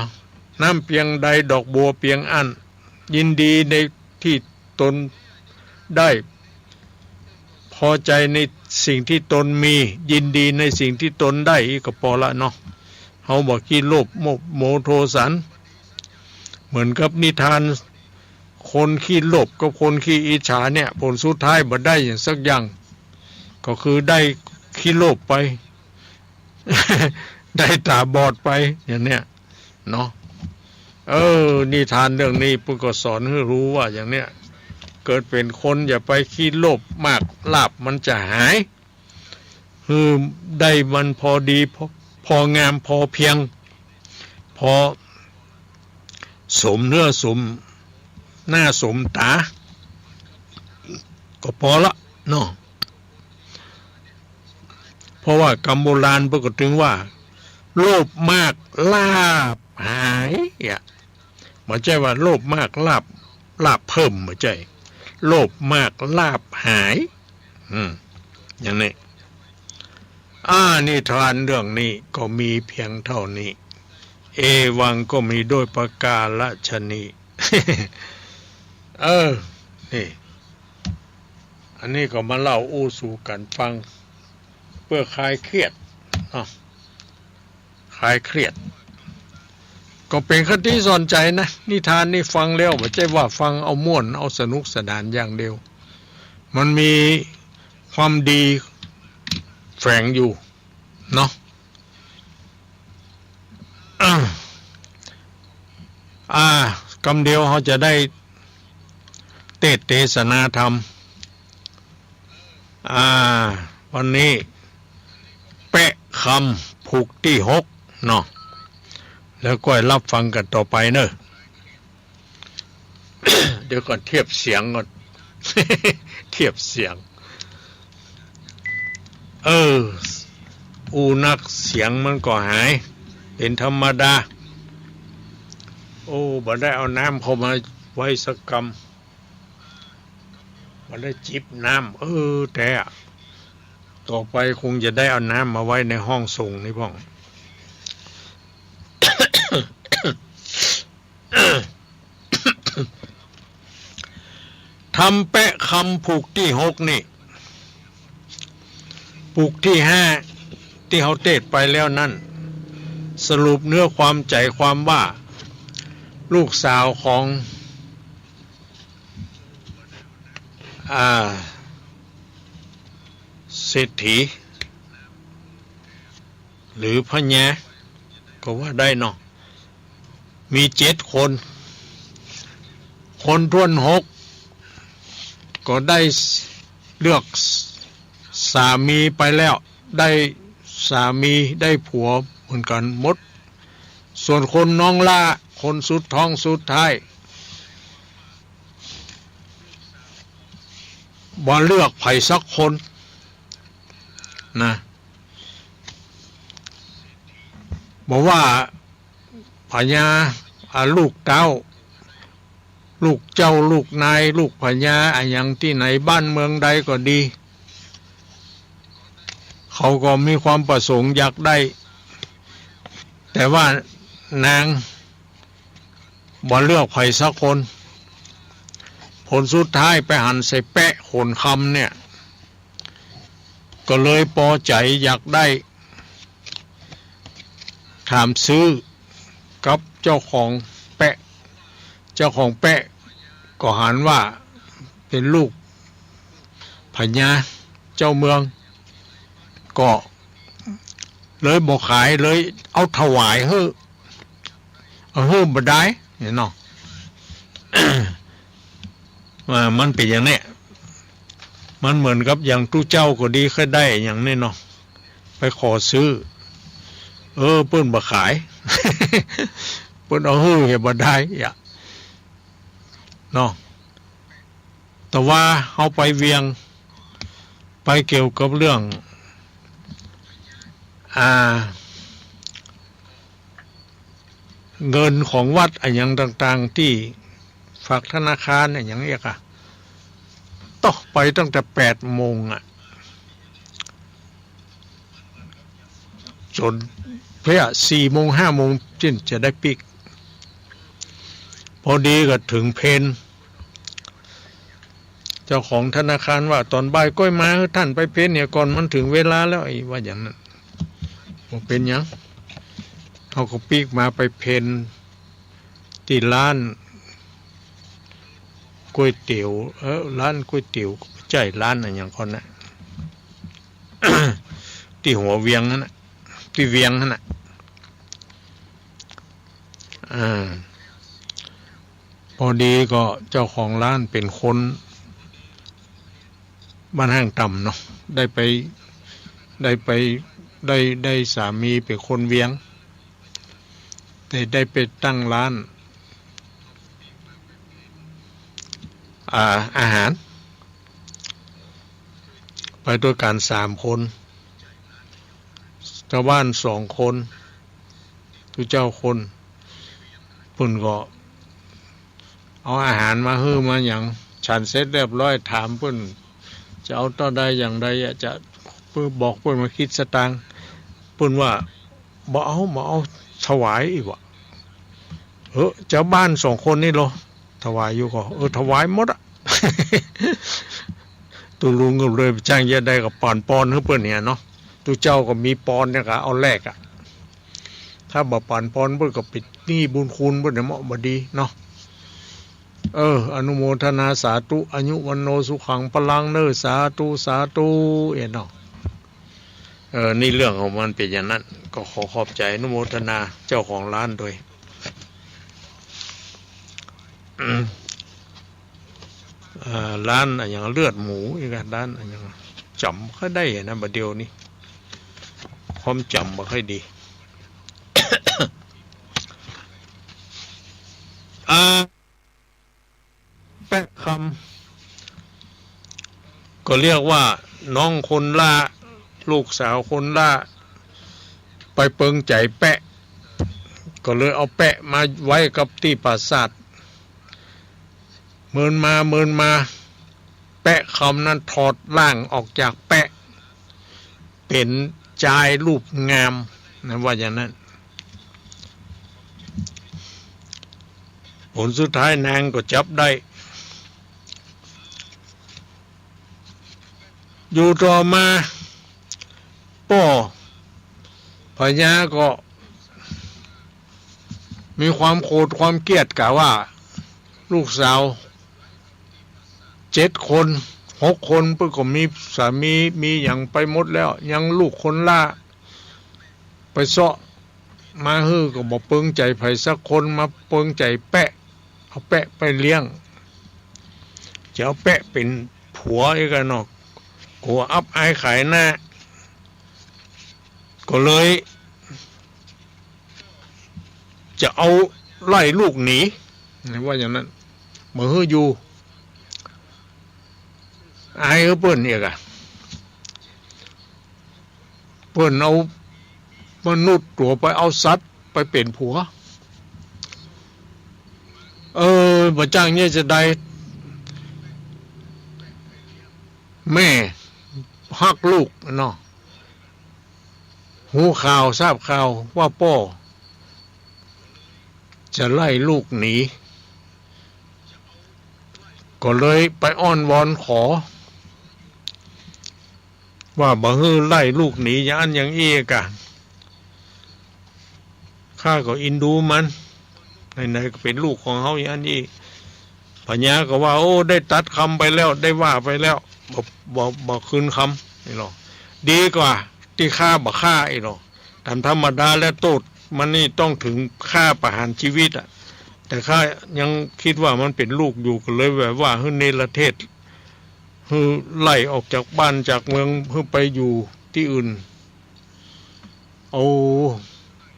น้ำเปียงใดดอกบัวเปียงอั้น ยินดีในตี้ตนได้ พอใจ๋ในสิ่งตี้ตนมี ยินดีในสิ่งตี้ตนได้ อี้ก็ปอละเนาะ เฮาบ่ขี้โลภโมโหโทสัน เหมือนกับนิทาน คนขี้โลภกับคนขี้อิจฉาเนี่ย ผลสุดท้ายบ่ได้หยังสักอย่าง ก็คือได้ขี้โลภไป ได้ต๋าบอดไป อย่างเนี้ยเนาะ เออ นิทานเรื่องนี้เปิ้นก็สอนหื้อฮู้ว่าอย่างเนี้ย เกิดเป๋นคนอย่าไปขี้โลภมาก ลาภมันจะหาย หื้อได้มันพอดี พอ พองาม พอเพียง พอสมเนื้อสมหน้าสมต๋า ก็ปอละเนาะ ราะว่ากำโบราณเปิ้นก็ตึงว่า โลภมากลาภหาย อ่ะ บ่ใจ้ว่าโลภมากลาภ ลาภเพิ่ม บ่ใจ้ โลภมากลาภหาย อืม อย่างนี้ อ่า นิทานเรื่องนี้ก็มีเพียงเท่านี้ เอวังก็มีด้วยประการฉะนี้ เออ นี่ อันนี้ก็มาเล่าอู้สู่กั๋นฟัง เปื้อคลายเครียดเนาะ คลายเครียด ก็เป๋นคติสอนใจ๋นะ นิทานนี่ฟังแล้ว บ่ใจ้ว่าฟังเอาม่วน เอาสนุกสนานอย่างเดียว มันมีความดีแฝงอยู่เนาะ อ่า อ่า กำเดียวเฮาจะได้เตสน์เตสนาธรรม อ่า วันนี้แปะคำผูกตี้หกเนาะ แล้วก้อยฮับฟังกั๋นต่อไปเนาะ เดี๋ยวก่อน เทียบเสียงก่อน เทียบเสียง เออ อู้นักเสียงมันก็หาย เป๋นธรรมดา โอ้ บ่ได้เอาน้ำเข้ามาไว้สักกำ บ่ได้จิบน้ำ เออ แต่ต่อไปคงจะได้เอาน้ำมาไว้ในห้องส่งนี่พ่อง ธรรมแปะคำผูกตี้หกนี่ ผูกตี้ห้า ตี้เฮาเตสน์ไปแล้วนั้น สรุปเนื้อความใจ๋ความว่า ลูกสาวของ อ่า เศรษฐี หรือพญา ก็ว่าได้เนาะ มีเจ็ดคน คนถ้วนหก ก็ได้เลือกสามีไปแล้ว ได้สามีได้ผัวเหมือนกั๋นหมด ส่วนคนน้องหล้า คนสุดท้องสุดท้าย บ่เลือกใผสักคนนะ บ่ว่าพญา อ่า ลูกเต้า ลูกเจ้า ลูกนาย ลูกพญา อะหยังตี้ไหน บ้านเมืองใดก็ดี เขาก็มีความประสงค์อยากได้ แต่ว่านาง บ่เลือกใผสักคน ผลสุดท้ายไปหันใส่แป๊ะโขนคำเนี่ย ก็เลยปอใจ๋ อยากได้ ถามซื้อกับเจ้าของแป๊ะ เจ้าของแป๊ะก็หันว่าเป๋นลูกพญาเจ้าเมือง ก็เลยบ่ขาย เลยเอาถวายหื้อ เอาหื้อบ่ได้ เนี่ยเนาะ อ่า มันเป๋นอย่างเนี้ย มันเหมือนกับอย่างตุ๊เจ้าก็ดี ใค่ได้อย่างนี้เนาะ ไปขอซื้อ เออ เปิ้นบ่ขาย เปิ้นเอาหื้อหื้อบ่ได้อะ เนาะ แต่ว่าเฮาไปเวียง ไปเกี่ยวกับเรื่อง อ่า เงินของวัดอะหยังต่างๆ ตี้ฝากธนาคารอะหยังเอี้ยก่ะ ต้องไปตั้งแต่แปดโมงอะ จ๋นเพี้ยสี่โมงห้าโมงจึงจะได้ปิ๊ก พอดีก็เถิงเพล เจ้าของธนาคารว่า ต๋อนบ่ายก้อยมาหื้อต้านไปเพลเหียก่อน มันเถิงเวลาแล้ว ไอ้ว่าอย่างนั้น บ่เป๋นหยัง เฮาก็ปิ๊กมาไปเพลตี้ร้านก๋วยเตี๋ยว เออ ร้านก๋วยเตี๋ยว บ่ใจ้ ร้านอะหยังก่อนนะ ตี้หัวเวียงหั้นน่ะ ตี้เวียงหั้นน่ะ อ่า พอดีก็เจ้าของร้านเป๋นคนบ้านห้างต่ำเนาะ ได้ไป ได้ไป ได้ ได้สามีเป๋นคนเวียง แต่ได้ไปตั้งร้าน อ่า อาหาร ไปตวยกั๋นสามคน จาวบ้านสองคน ตุ๊เจ้าคน เปิ้นก็เอาอาหารมาหื้อมาหยัง ฉันเสร็จเรียบร้อย ถามเปิ้น จะเอาเต้าใดอย่างใดอะ จะ เปิ้นบอกเปิ้นมาคิดสตางค์ เปิ้นว่า บ่เอา บ่เอา ถวายอี้วะ เออ จาวบ้านสองคนนี่ลอ ถวายอยู่ก่อ เออ ถวายหมดอะ ตุ๊ลุงก็เลยบ่จ้างจะใดก็ปานปอนหื้อเปิ้นเนี่ยเนาะ ตุ๊เจ้าก็มีปอนเนี่ยก็เอาแลกอะ ถ้าบ่ปานปอนเปิ้นก็ปิดหนี้บุญคุณเปิ้นเนี่ย เหมาะบ่ดีเนาะ เออ อนุโมทนาสาธุ อายุวัณโณสุขังพลังเน่อ สาธุ สาธุ เอ็นเนาะ เออ นี่เรื่องของมันเป๋นอย่างนั้น ก็ขอขอบใจ๋อนุโมทนาเจ้าของร้านโดย อืม เอ่อ ร้านอะหยัง เลือดหมู อีกอะ ร้านอะหยัง จ๋ำบ่ค่อยได้นะ บ่าเดี่ยวนี้ ความจ๋ำบ่ค่อยดี อ่า แป๊ะคำ ก็เรียกว่าน้องคนหล้า ลูกสาวคนหล้า ไปเปิงใจ๋แป๊ะ ก็เลยเอาแป๊ะมาไว้กับตี้ปราสาท เมินมาเมินมา แป๊ะคำนั้นถอดร่างออกจากแป๊ะ เป๋นจายรูปงามนะ ว่าอย่างนั้น ผลสุดท้ายนางก็จับได้ อยู่ต่อมา ป้อพญาก็มีความโขดความเกลียดกาว่า ลูกสาวเจ็ดคน หกคนเปิ้นก็มีสามีมีหยังไปหมดแล้ว ยังลูกคนหล้าไปเซาะมาหื้อก็บ่เปิงใจ๋ใผสักคน มาเปิงใจ๋แป๊ะ เอาแป๊ะไปเลี้ยง จะเอาแป๊ะเป๋นผัวอีกอะเนาะ กั๋วอับอายขายหน้า ก็เลย จะเอาไล่ลูกหนี ว่าอย่างนั้น บ่หื้ออยู่ อายหื้อเปิ้นอีกอะ เปิ้นเอามนุษย์ตั๋วไปเอาสัตว์ไปเป๋นผัว เออ บ่จ้างเยียะจะใด แม่ฮักลูกเนาะ ฮู้ข่าว ทราบข่าวว่าป้อจะไล่ลูกหนี ก็เลยไปอ้อนวอนขอ ว่าบ่หื้อไล่ลูกหนีอย่างอั้นอย่างอี้กะ ข้าก็อินดูมัน ไหนๆ ก็เป๋นลูกของเฮาอย่างอั้นอี้ พญาก็ว่า โอ้ ได้ตัดคำไปแล้ว ได้ว่าไปแล้ว บ่ บ่ บ่คืนคำ นี่หรอ ดีกว่าตี้ข้าบ่ฆ่า อี้หรอ ต๋ามธรรมดาแล้วโต้ษมันนี่ต้องเถิงฆ่าประหารชีวิตอะ แต่ข้ายังกึ๊ดว่ามันเป๋นลูกอยู่ ก็เลยแบบว่าหื้อเนรเทศ หื้อไล่ออกจากบ้านจากเมือง หื้อไปอยู่ตี้อื่น โอ้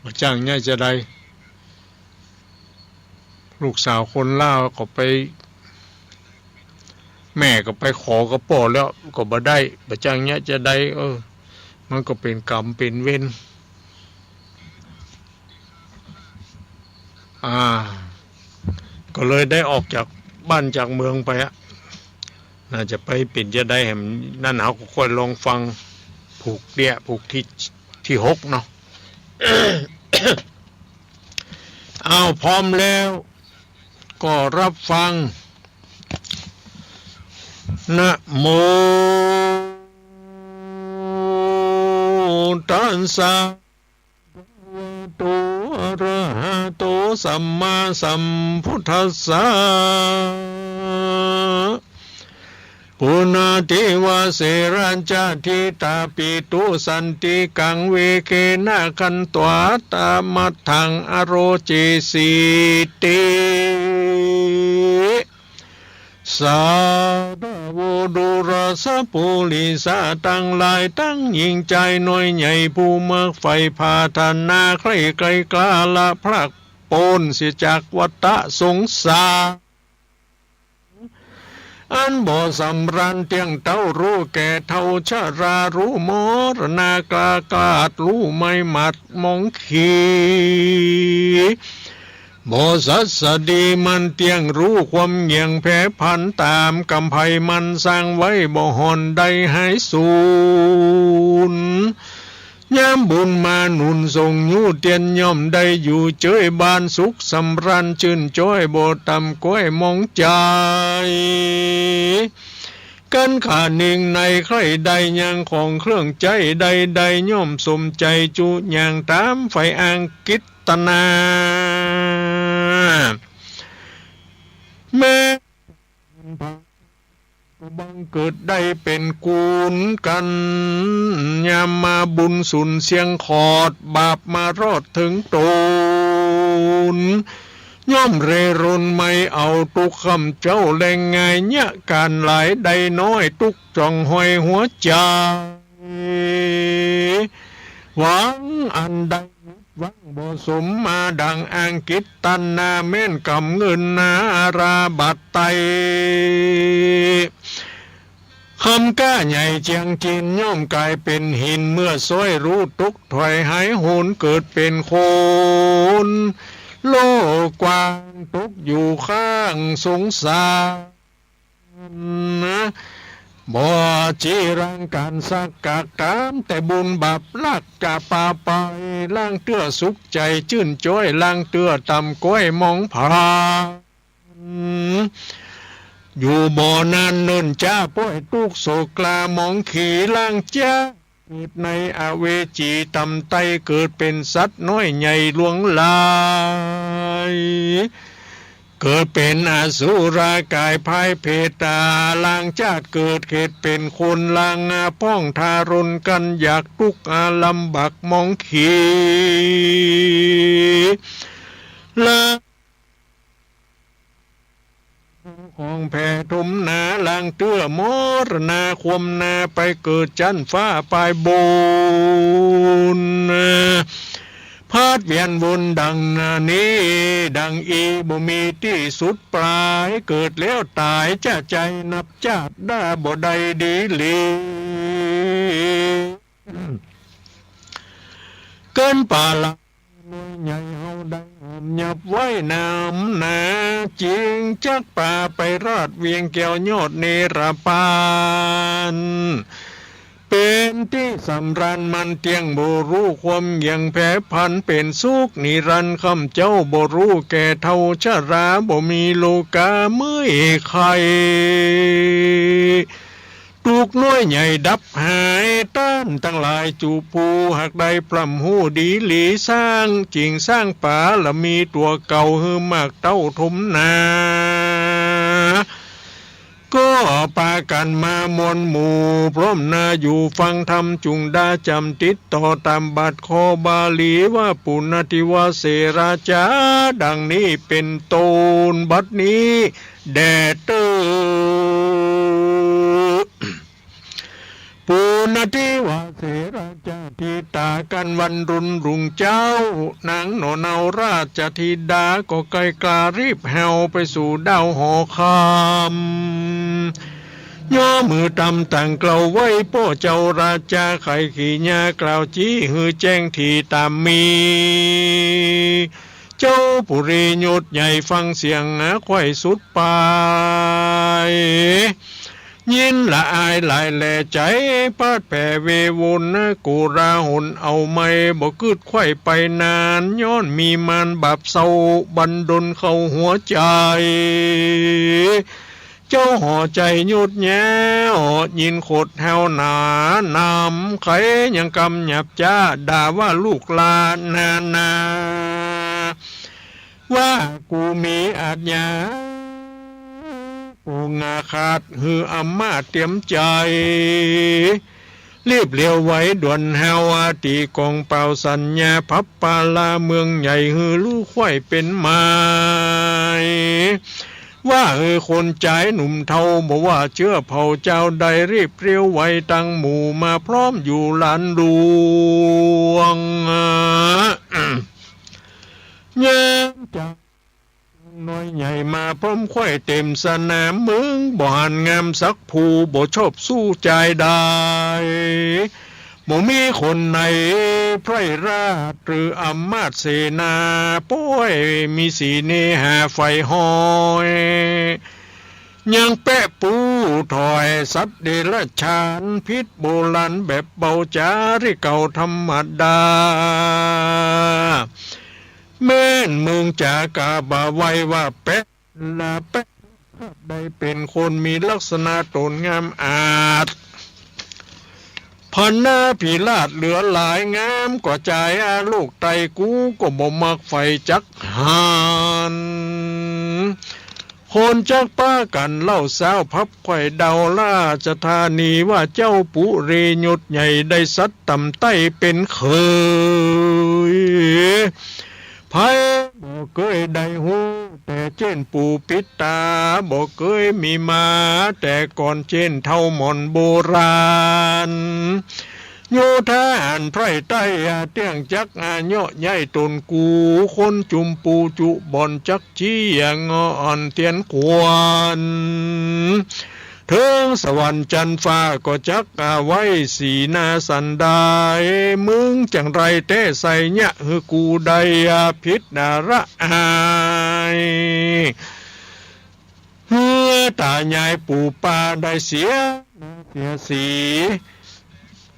บ่จ้างเยียะจะใด ลูกสาวคนหล้าก็ไป แม่ก็ไปขอกับป้อแล้ว ก็บ่ได้ บ่จ้างเยียะจะใด เออ มันก็เป๋นกรรมเป๋นเวร อ่า ก็เลยได้ออกจากบ้านจากเมืองไปอะ น่าจะไปเป๋นจะใดแหม นั่นเฮาก็ค่อยลองฟังผูกเตี้ย ผูกตี้ ตี้หกเนาะ อ้าว พร้อมแล้วก็รับฟัง นะโมตัสสะ ภะคะวะโต อะระหะโต สัมมาสัมพุทธัสสะ ปุณณะเทวะเสระจะ ทิตาปิตุสันติกัง เวเกนะขันตวา ตะมัตถัง อะโรเจสีติ สาธะโว ดูราสะปุริสะตังหลาย ตังญิงจายน้อยใหญ่ ผู้มักใฝ่ผาถนา ใค่ใกล้กล้าละพลัดป๊นเสียจากวัฏฏะสงสาร อันบ่สำราญเตี้ยงเต๊า ฮู้แก่เฒ่าชรา ฮู้มรณาครา ฮู้ไม้หมัดหมองขี บ่สัสดีมันเตี้ยง ฮู้ความเหี่ยงแผรผัน ต๋ามก๋ำไพมันสร้างไว้ บ่ห่อนได้หายสูญ ยามบุญมาหนุนส่ง ยู้เตียนย่อมได้อยู่เจ๊ยบ้าน สุขสำราญจื้นจ้อย บ่ต่ำก้อยหมองใจ๋ กันขาเน่งในใค่ได้ยัง ของเครื่องใจ๊ใดๆ ย่อมสมใจ๋จุอย่าง ต๋ามใฝ่อังกิตนา แม้ ก็บังเกิดได้เป๋นกุลกัณฑ์ ยามมาบุญสูญเสี้ยงขอด บาปมารอดเถิงต๋น ย่อมเร่ร่อนไม่เอาตุ๊กข์ ข้ำเจ้าแลงง่ายเยียะก๋านหลาย ได้น้อยตุ๊กข์จ่องห้อยหัวใจ๋ หวังอันใด หวังบ่สมมาดั่งอังกิตนา แม้นกำเงินนาราบาทไต คำก้าใหญ่เจียงจิน ย่อมก๋ายเป๋นหิน เมื่อซ้อยฮู้ตุ๊กข์ถอยหายโหน เกิดเป๋นคนโลกกว้าง ตกอยู่ข้างสงสาร บ่จีรังก๋านสักกัก ต๋ามแต่บุญบาปลักจะปาไป ลางเตื้อสุขใจ๋จื้นจ้อย ลางเตื้อต่ำก้อยหมองผาน อยู่บ่นานเนิ่นจ๊า ป้อยตุ๊กข์โศกกล้าหมองขี ลางจ๊า เกิดในอเวจีต่ำไต้ เกิดเป๋นสัตว์น้อยใหญ่หลวงหลาย เกิดเป๋นอสุรก๋ายพายเผตา ลางจ๊าดเกิดเขตเป๋นคน ลางอาพ่องทารนกั๋น อยากตุ๊กข์อาลำบากหมองขี ลาง ของแผ่ถมหนา ลางเตื้อมรณาคว่ำหน้า ไปเกิดจั๊นฟ้าปายบน ผาดเวียนวนดั่งนี้ ดั่งอี้ บ่มีตี้สุดปลาย เกิดแล้วต๋ายจ๊าใจ๋ นับจ๊าดดาบ่ได้ดีหลี เกินปาละ น้อยใหญ่เฮาได้หอมหยับไว้นำหนา จิ่งจักปาไปราชเวียงแก้วยอดเนรปาน เป๋นตี้สำราญมันเตี้ยง บ่ฮู้ความเหี่ยงแผรผัน เป๋นสุขนิรันดร์ ข้ำเจ้าบ่ฮู้แก่เฒ่าชรา บ่มีโลกาเมื่อยใค่ ตุ๊กข์น้อยใหญ่ดับหาย ต้านตังหลายจุผู้ หากได้พร่ำฮู้ดีหลี สร้างจิ่งสร้างปารมีตั๋วเก่า หื้อมากเต้าถมหนา ก็ปากั๋นมามวลหมู่ พร้อมหน้าอยู่ฟังธรรม จุ่งดาจ๋ำติดต่อต๋ามบาทคอบาลีว่า ปุณณทิวาเสราจา ดั่งนี้เป๋นต้น บัดนี้ แด่เต๊อ ปุณณทิวาเสราจา ธิตากั๋นวันรุ่นรุ่งเจ๊า นางหน่อเนาราชธิดา ก็ใก้กล้ารีบแฮวไปสู่ดาวหอคำ ย่อมือตำต่างเกลาไหว้ป้อเจ้าราจา ไขขี่ญากล่าวจี้ หื้อแจ้งถี่ต๋ามมี เจ้าปุรียศใหญ่ฟังเสียง หาใค่สุดปาย ยินละอายหลายแลใจ๋ ปาดแผ่เววน โกลาหลเอาไม่ บ่กึ๊ดใค่ไปนาน ย้อนมีมารบาปเศร้า บันดลเข้าหัวใจ๋ เจ้าหอใจ๋ยศแย้ว ยินขดแฮวหนานำ ใค่ยังกำหยาบจ๊า ด่าว่าลูกหลานนานา ว่ากูมีอาชญา องอาฆาต หื้ออำมาตย์เตียมใจ๋ รีบเร็วไวด่วนแฮว อาติก๋องเป่าสัญญา พับปาลาเมืองใหญ่ หื้อลู่ใค่เป๋นหมาย ว่าหื้อคนจายหนุ่มเฒ่า บ่ว่าเจื้อเผ่าจาวใด รีบเร็วไวตังหมู่ มาพร้อมอยู่ลานหลวง ยามจะ น้อยใหญ่มาพร้อมขว้ายเต๋มสนาม มึงบ่หันงามสักผู้ บ่ชอบสู้จายดาย บ่มีคนไหนใพร่ราชหรืออำมาตย์เสนา ป้อยมีสีเนหาใฝ่ฮ้อย ยังแปะปูถ่อยสัตว์เดรัจฉาน ผิดโบราณแบบเบา จ๋าริกเก่าธรรมดา แม่นมึงจ๋ากาบ่าไว้ว่าแปะ ละแปะ ได้เป๋นคนมีลักษณะต๋นงามอาจ พนาภิราชเหลือหลาย งามกว่าจายอาโลกไต กูก็บ่มักใฝ่จักหัน คนจักปากั๋นเล่าเซ้า พับไขว่เดาราชธานี ว่าเจ้าปุเรศยศใหญ่ ได้สัตว์ต่ำใต้เป๋นเขย ใผบ่เกยได้ฮู้ แต่เจ้นปู่ปิดต๋า บ่เกยมีมา แต่ก่อนเจ้นเฒ่าหม่อนโบราณ โยธาอันไพร่ใต้ เตี้ยงจักอาเยาะใหญ่ต๋นกู คนจุมปูจุบ่อนจัก เจียงอ่อนเตียนขวัญ เถิงสวรรค์จันทร์ฟ้าก็จักอาไว้สีหน้าสันดาย มึงจั่งไรแต๊ไส้เยียะหื้อกูได้อาผิดอาระอาย หื้อต๋ายายปู่ป้าได้เสีย เสียสี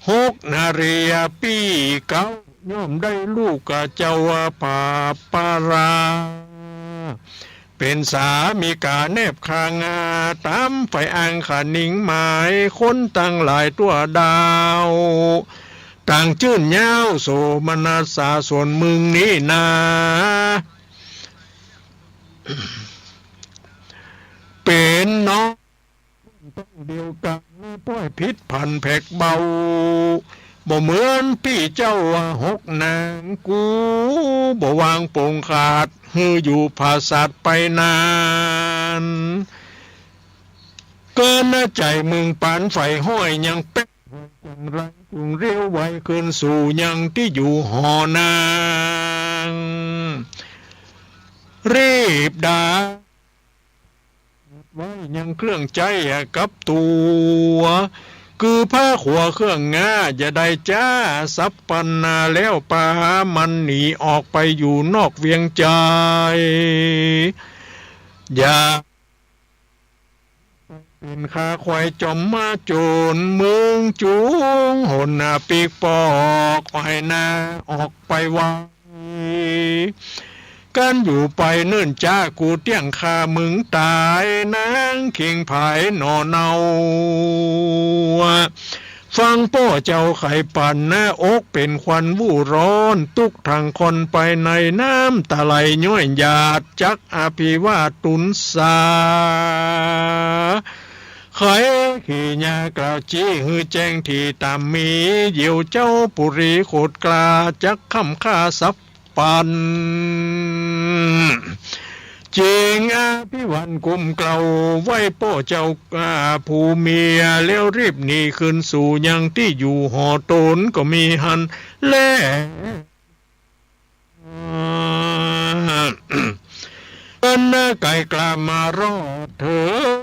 หกนารีปี้เก๊า ย่อมได้ลูกกับเจ้าผาปารา เป๋นสามิกาแนบคางา ต๋ามใฝ่อังคณิงหมาย คนตังหลายทั่วดาว ต่างจื้นยาวโสมนัสสา ส่วนมึงนี้นา เป๋นน้อง ต้องเดียวกั๋น ป้อยผิดผันแผกเบา บ่เหมือนปี้เจ้าหกนาง กูบ่วางป๋งขาด หื้ออยู่ผาสาทไปนาน เกินหน้าใจ๋มึงปานใฝ่ฮ้อย ยังแป๊กจั่งไร จุ่งเลี้ยวไวคืนสู่ยังตี้อยู่หอนาง รีบดา ไว้ยังเครื่องใจ๊กับตั๋ว คือผ้าขัวเครื่องงา อย่าได้จ๊าสับปันนา แล้วปามันหนีออกไปอยู่นอกเวียงใจ๋ อย่าเป๋นข้าควายจ๋อมมาโจร มึงจุ่งหนนาปีกปอก อ้อยนาออกไปไว กั๋นอยู่ไปเนิ่นจ๊า กูเตี้ยงฆ่ามึงต๋าย นางคิงผายหน่อเนา ฟังป้อเจ้าไขปั๋น หน้าอกเป๋นควันวู่ร้อน ตุ๊กทั้งค่อนไปใน น้ำต๋าไหลย้อยหยาด จักอภิวาทตุนสา ไขขี่ยากล่าวจี้ หื้อแจ้งถี่ต๋ามมี เดี๋ยวเจ้าปุรีโขดกล้า จักค่ำฆ่าสับ ปัน จึงอภิวันกุมเกล้าไว้ป้อเจ้า อ่า ผู้เมีย แล้วรีบหนีคืนสู่ยังตี้อยู่หอต๋นก็มีหั้นแล อันนาไก่กล้ามารอดเถิง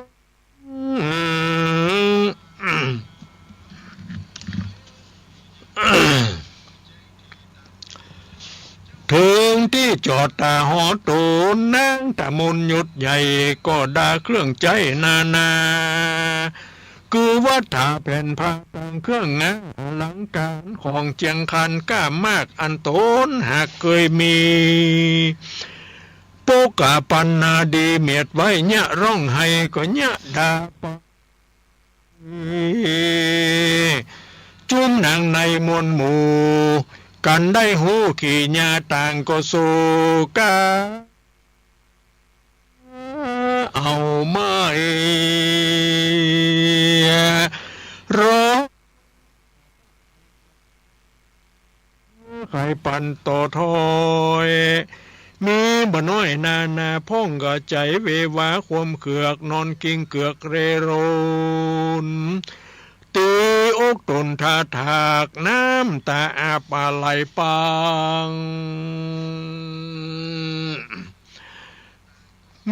เถิงตี้จอดต๋าหอต๋น นางตะมนยศใหญ่ก็ด่าเครื่องใจ๊นานา คือวัตถาแผ่นผ้าต่างเครื่องงามอลังก๋านของเจียงคานก้ามากอันต๋นหากเกยมี ปกะปันนาดีเมียดไว้เยียะร้องไห้ก็เยียะด่าไป จุมนางในมวลหมู่ กั๋นได้ฮู้ขี่ยาต่างก็โศกา เอาไม่ร้อง ไขปั๋นต่อถ้อย มีบ่น้อยนานาพ่องกะใจ๋เววาความเกือก นอนกิ่งเกือกเร่ร่อน ตีอกต๋นทาถาก น้ำต๋าอาบไหลปัง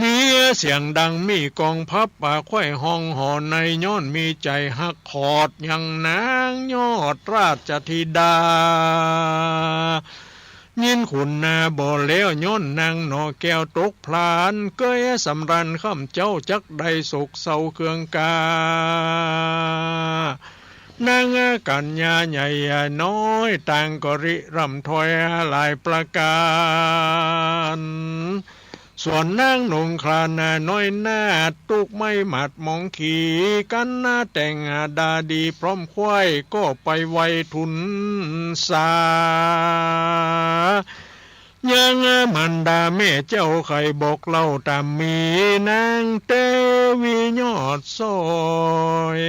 มีเสียงดังมีกองพับ อ่า ไขว้ฮ้องหอใน ย้อนมีใจ๋ฮักขอดยังนางยอดราชธิดา ยินขุนนาบ่แล้ว ย้อนนางหน่อแก้วตกพลาน เกยสำราญค่ำเจ๊า จักได้โศกเศร้าเคืองกา นางกัญญาใหญ่น้อย ต่างก็ริร่ำถอยหลายประก๋าน ส่วนนางนงครานาน้อยนาฏ ตุ๊กไม้หมาดหมองขี่ กั๋นนาแต่งดาดีพร้อมไขว้ ก็ไปไหว้ทูลสา ยังมารดาแม่เจ้า ใค่บอกเล่าต๋ามมี นางเตวียอดสร้อย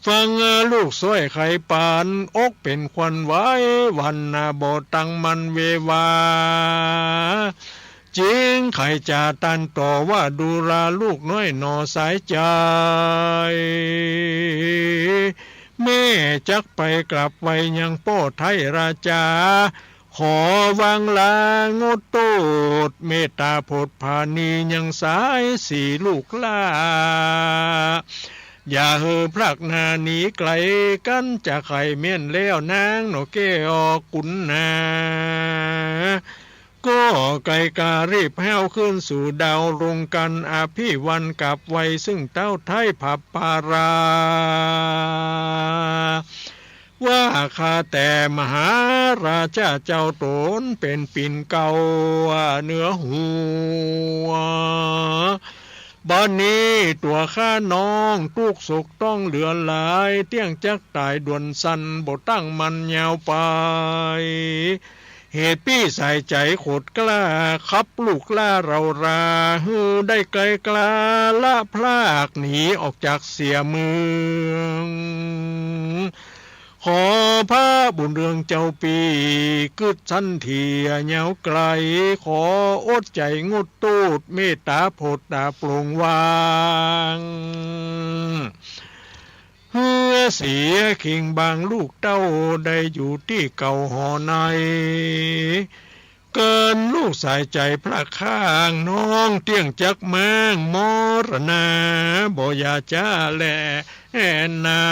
ฟังลูกสร้อยใค่ปาน อกเป๋นควันไหวหวั่นนา บ่ตั้งมั่นเววา จึงใค่จะตันต่อว่า ดูราลูกน้อยหน่อสายใจ๋ แม่จักไปกราบไหว้ยังป้อไท้ราจา ขอวางลางดโต้ษ เมตต๋าโผดผานียังสายสีลูกหล้า อย่าหื้อพลักหน้าหนีไก๋กั๋น จะใค่เมี้ยนแล้วนางหน่อแก้วขุนนา ก็ไก๋ก๋ารีบแฮวคืนสู่ดาวดวงกั๋น อภิวันกราบไหว้ซึ่งเต๊าไท้ผาปารา ว่าข้าแต่มหาราชาเจ้า ต๋นเป๋นปิ่นเกล้าเหนือหัว บัดนี้ตั๋วข้าน้องตุ๊กข์โศกต้องเหลือหลาย เตี้ยงจักต๋ายด่วนสั้น บ่ตั้งมั่นยาวไป เหตุปี้สายใจ๋โขดกล้า ขับลูกหล้าเฮารา หื้อได้ไก๋ก๋าละพลากหนีออกจากเสียเมือง ขอพระบุญเรืองเจ้าปี้ กึ๊ดสันเถียยาวไก๋ ขออดใจ๋งดโต้ษ เมตต๋าโผดต๋าโปร่งวาง หื้อเสียคิงบางลูกเต้า ได้อยู่ตี้เก่าหอใน เกินลูกสายใจ๋พระข้างน้อง เตี้ยงจักม้างมรณา บ่อย่าจ๊าแลนา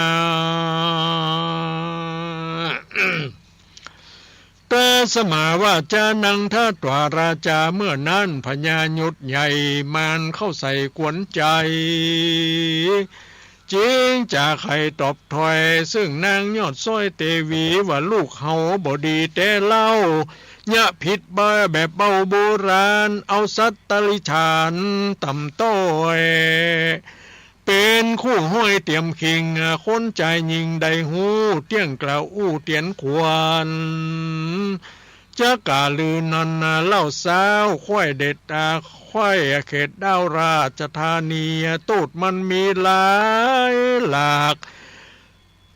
ตสมาวาจานัง ถ้าตั๋วราจาเมื่อนั้น พญายุทธใหญ่มารเข้าใส่กวนใจ๋ จึงจะใค่ตอบถ้อย ซึ่งนางยอดสร้อยเตวีว่า ลูกเฮาบ่ดีแต๊เล่า เยียะผิดแบบเบาโบราณ เอาสัตว์ติรัจฉานต่ำต้อย เป๋นคู่ฮ้อยเตียมคิง คนจายญิงได้ฮู้ เตี้ยงกล่าวอู้เตียนขวัญ จักก๋าลือนันเล่าซ้าว ไขว้เด็ดอา ไขว้เขตดาวราชธานี โต้ษมันมีหลายหลาก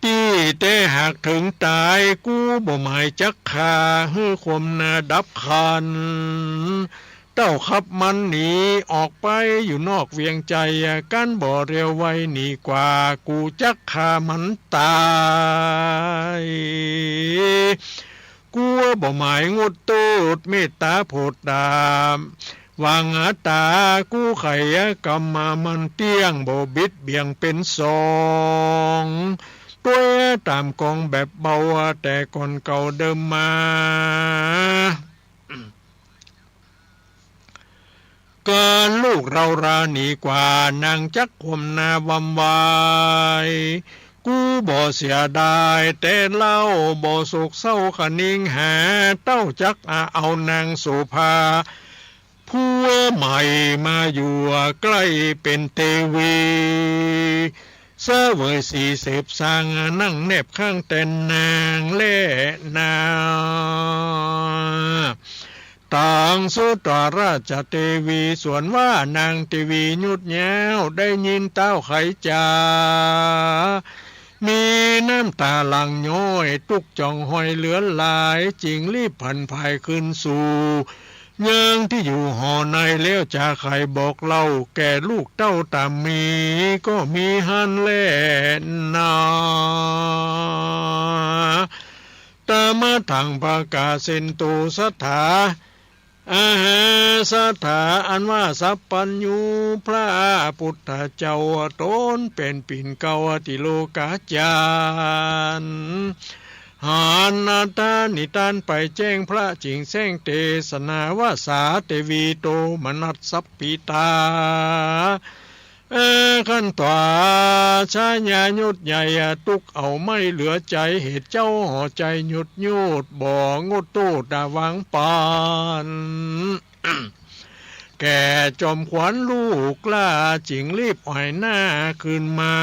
ตี้แต๊หากเถิงต๋าย กูบ่หมายจักฆ่า หื้อความนาดับขัน เต้าขับมันหนีออกไปอยู่นอกเวียงใจ๋ กั๋นบ่เร็วไวหนีกว่า กูจักฆ่ามันต๋าย กูบ่หมายงดโต้ษ เมตต๋าโผดต๋า หวังต๋า กูไขกรรมมันเตี้ยง บ่บิดเบี่ยงเป๋นสอง ตวยต๋ามกองแบบเบา แต่ก่อนเก่าเดิมมา ก๋านลูกเฮาราหนีกว่า นางจักความนาวำวาย กูบ่เสียดายแต๊เล่า บ่โศกเศร้าคะนิงหา เต้าจักเอานางโสภา ผัวใหม่มาอยู่ใก้เป๋นเตวี เสวยสีเสพสัง นั่งแนบข้างแตนนางแลนา ตางสุตราชเตวี ส่วนว่านางเตวียุทธยาว ได้ยินเต้าไขจ๋า มีน้ำต๋าหลั่งย้อย ตุ๊กข์จ่องห้อยเหลือหลาย จึงรีบผันผายคืนสู่ ยังตี้อยู่หอใน แล้วจะไขบอกเล่า แก่ลูกเต้าต๋ามมี ก็มีหั้นแลนา ตมะถัง ภะกะเสนโต สัตถา อาหาสถาอันว่าสัพพัญญู พระพุทธเจ้าต๋นเป๋นปิ่นเกล้าติโลกาจารย์ หันธานิตานไปแจ้งพระจิ่งแจ้งเตสนาว่า สา เตวี โตมนัสสัพพิตา เออ คันต๋วา ชายายุทธใหญ่ ตุ๊กเอาไม่เหลือใจ๋ เหตุเจ้าห่อใจ๋หยุดยูด บ่งดโต้ษตะวางปัน แก่จอมขวัญลูกหล้า จึงรีบอ่อยหน้าคืนมา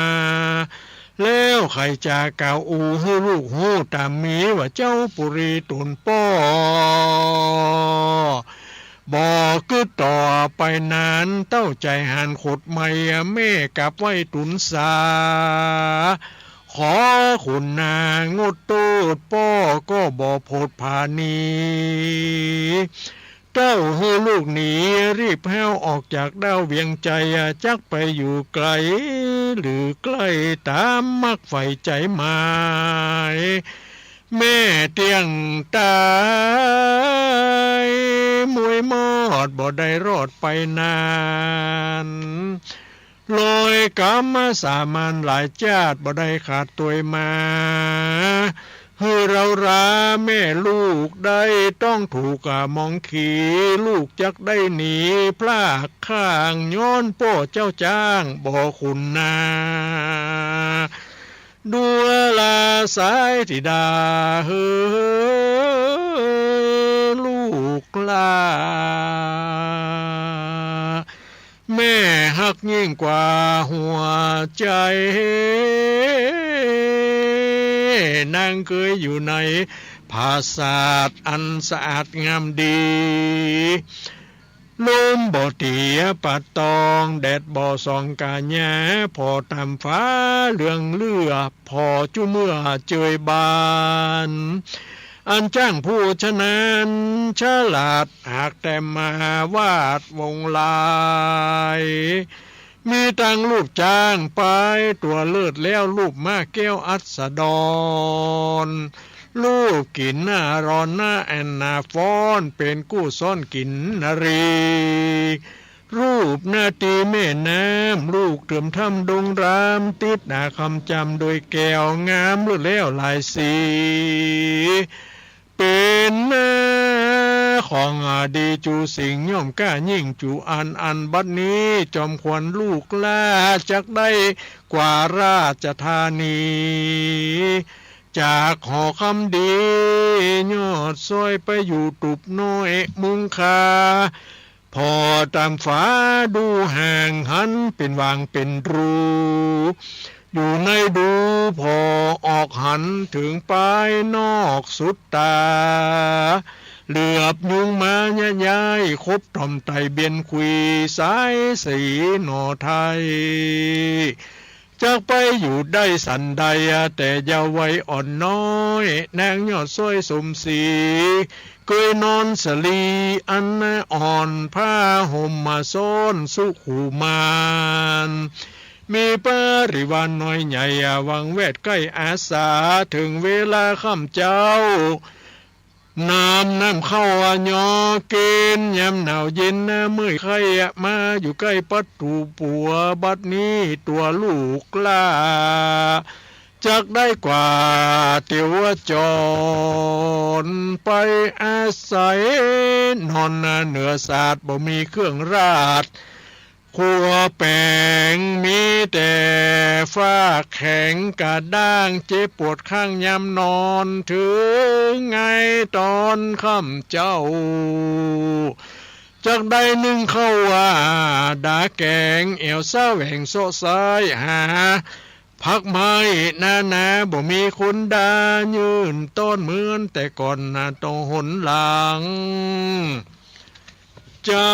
แล้วใค่จะกล่าวอู้หื้อลูกฮู้ต๋ามมีว่า เจ้าปุรีต๋นป้อ บ่กึ๊ดต่อไปนาน เต้าใจ๋หันขดใหม่ แม่กลับไหว้ตุ๊นสา ขอขุนนางงดโต้ษ ป้อก็บ่โผดผาหนี เต้าหื้อลูกหนี รีบแฮวออกจากด้าวเวียงใจ๋ จักไปอยู่ไก๋หรือใก้ ต๋ามมักใฝ่ใจ๋หมาย แม่เตี้ยงต๋าย มวยมอดบ่ได้รอดไปนาน ลอยก๋ำสามานหลายจาติ บ่ได้ขาดตวยมา หื้อเฮาราแม่ลูกได้ต้องถูกมองขี ลูกจักได้หนีพลากข้าง ย้อนป้อเจ้าจ้างบ่ขุนนา ดูราสายธิดา เฮอ ลูกหล้า แม่ฮักยิ่งกว่าหัวใจ๋ นางเกยอยู่ในผาสาทอันสะอาดงามดี ลมบ่เตียวปะตอง แดดบ่ส่องก๋าหญ้า ผ่อต๋ามฟ้าเหลืองเลือ ผ่อจุเมื่อเจยบาน อันจ้างผู้ชนะฉลาด หากแต่มหาวาทวงศ์ลาย มีตังรูปจ๊างปายตั๋วเลิศ แล้วรูปม้าแก้วอัสดร รูปกิ๋นนารอนนาแอ่นนาฟ้อน เป๋นกู้ซ้อนกิ๋นนารี รูปนาตีแม่น้ำ ลูกเติมถ้ำดงราม ติดหนาคำจำโดยแก้ว งามเลิศแล้วหลายสี เป๋นนาของดีจูสิ่ง ย่อมกล้ายิ่งจูอัน อันบัดนี้จอมขวัญลูกหล้า จักได้กว่าราชธานี จากหอคำดียอดซ้อย ไปอยู่ตุบน้อยมุงคา ผ่อต๋ามฝาดูห่าง หันเป๋นวางเป๋นรู อยู่ในดูผ่อออกหัน เถิงปายนอกสุดต๋า เหลือบยุงมายะย้าย คบถ่อมไต่เบียนคุย สายสีหน่อไทย จักไปอยู่ได้สันใด แต่เยาว์วัยอ่อนน้อย นางยอดซ้อยสมศรี เกยนอนสะลี อันอ่อนผ้าห่มมาซ้อนสุขุมาน มีปริวารน้อยใหญ่ หวังแวดใก้อาสา เถิงเวลาค่ำเจ๊า นำน้ำข้าวยอกิ๋น ยามหนาวเย็นเมื่อยไข้ มาอยู่ใก้ประตู๋ปัว บัดนี้ตั๋วลูกหล้า จักได้กว่าเตียวจ๋อน ไปอาศัยนอนเหนือสาท บ่มีเครื่องราช ขัวแป๋ง มีแต่ฝ้าแข็งกระด้าง เจ็บปวดข้างยามนอน เถิงไงต๋อนค่ำเจ๊า จักได้นึ่งข้าวดาแก๋ง แอ่วแสวงเซาะสายหา ผักไม้นานา บ่มีคนดายื่นต้อนเหมือนแต่ก่อนนา ต่อหนหลัง จั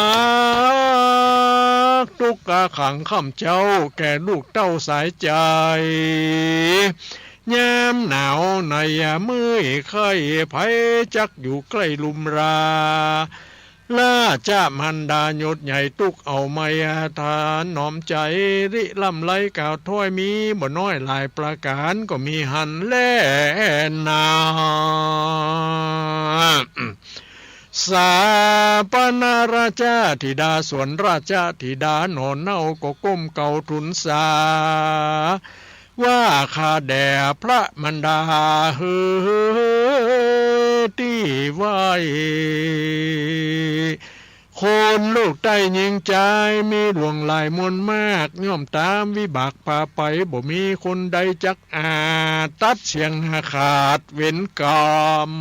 กตุ๊กข์ขังค่ำเจ๊า แก่ลูกเต้าสายใจ๋ ยามหนาวในเมื่อยไข้ ใผจักอยู่ใก้ลุ่มรา ราชมารดายศใหญ่ตุ๊กเอาไม่ถนอมใจ๋ ริร่ำไรกล่าวถ้อยมีบ่น้อยหลายประก๋าน ก็มีหั้นแลนา สาปนราชธิดา ส่วนราชธิดาหน่อเน่าก็ก้มเกราทูลสา ว่าข้าแด่พระมารดาเฮอตี้ไหว้ คนลูกใต้หญิงจายมีหลวงหลายมวลมาก ย่อมต๋ามวิบากปาไป บ่มีคนใดจักอาจตัดเสี้ยงหาขาดเวรกรรม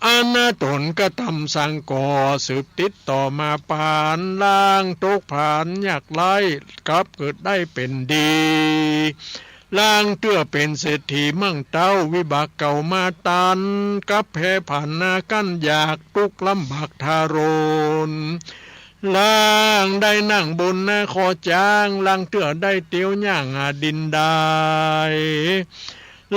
อันต๋นกระตำสร้างก่อ สืบติดต่อมาปาน ลางตกผานยากไร้ กลับเกิดได้เป๋นดี ลางเตื้อเป๋นเศรษฐีมั่งเต้า วิบากเก่ามาตัน กลับแผดผานนากั้นอยาก ตุ๊กข์ลำบากทารุณ ลางได้นั่งบนนาคอจ๊าง ลางเตื้อได้เตียวย่างดินดาย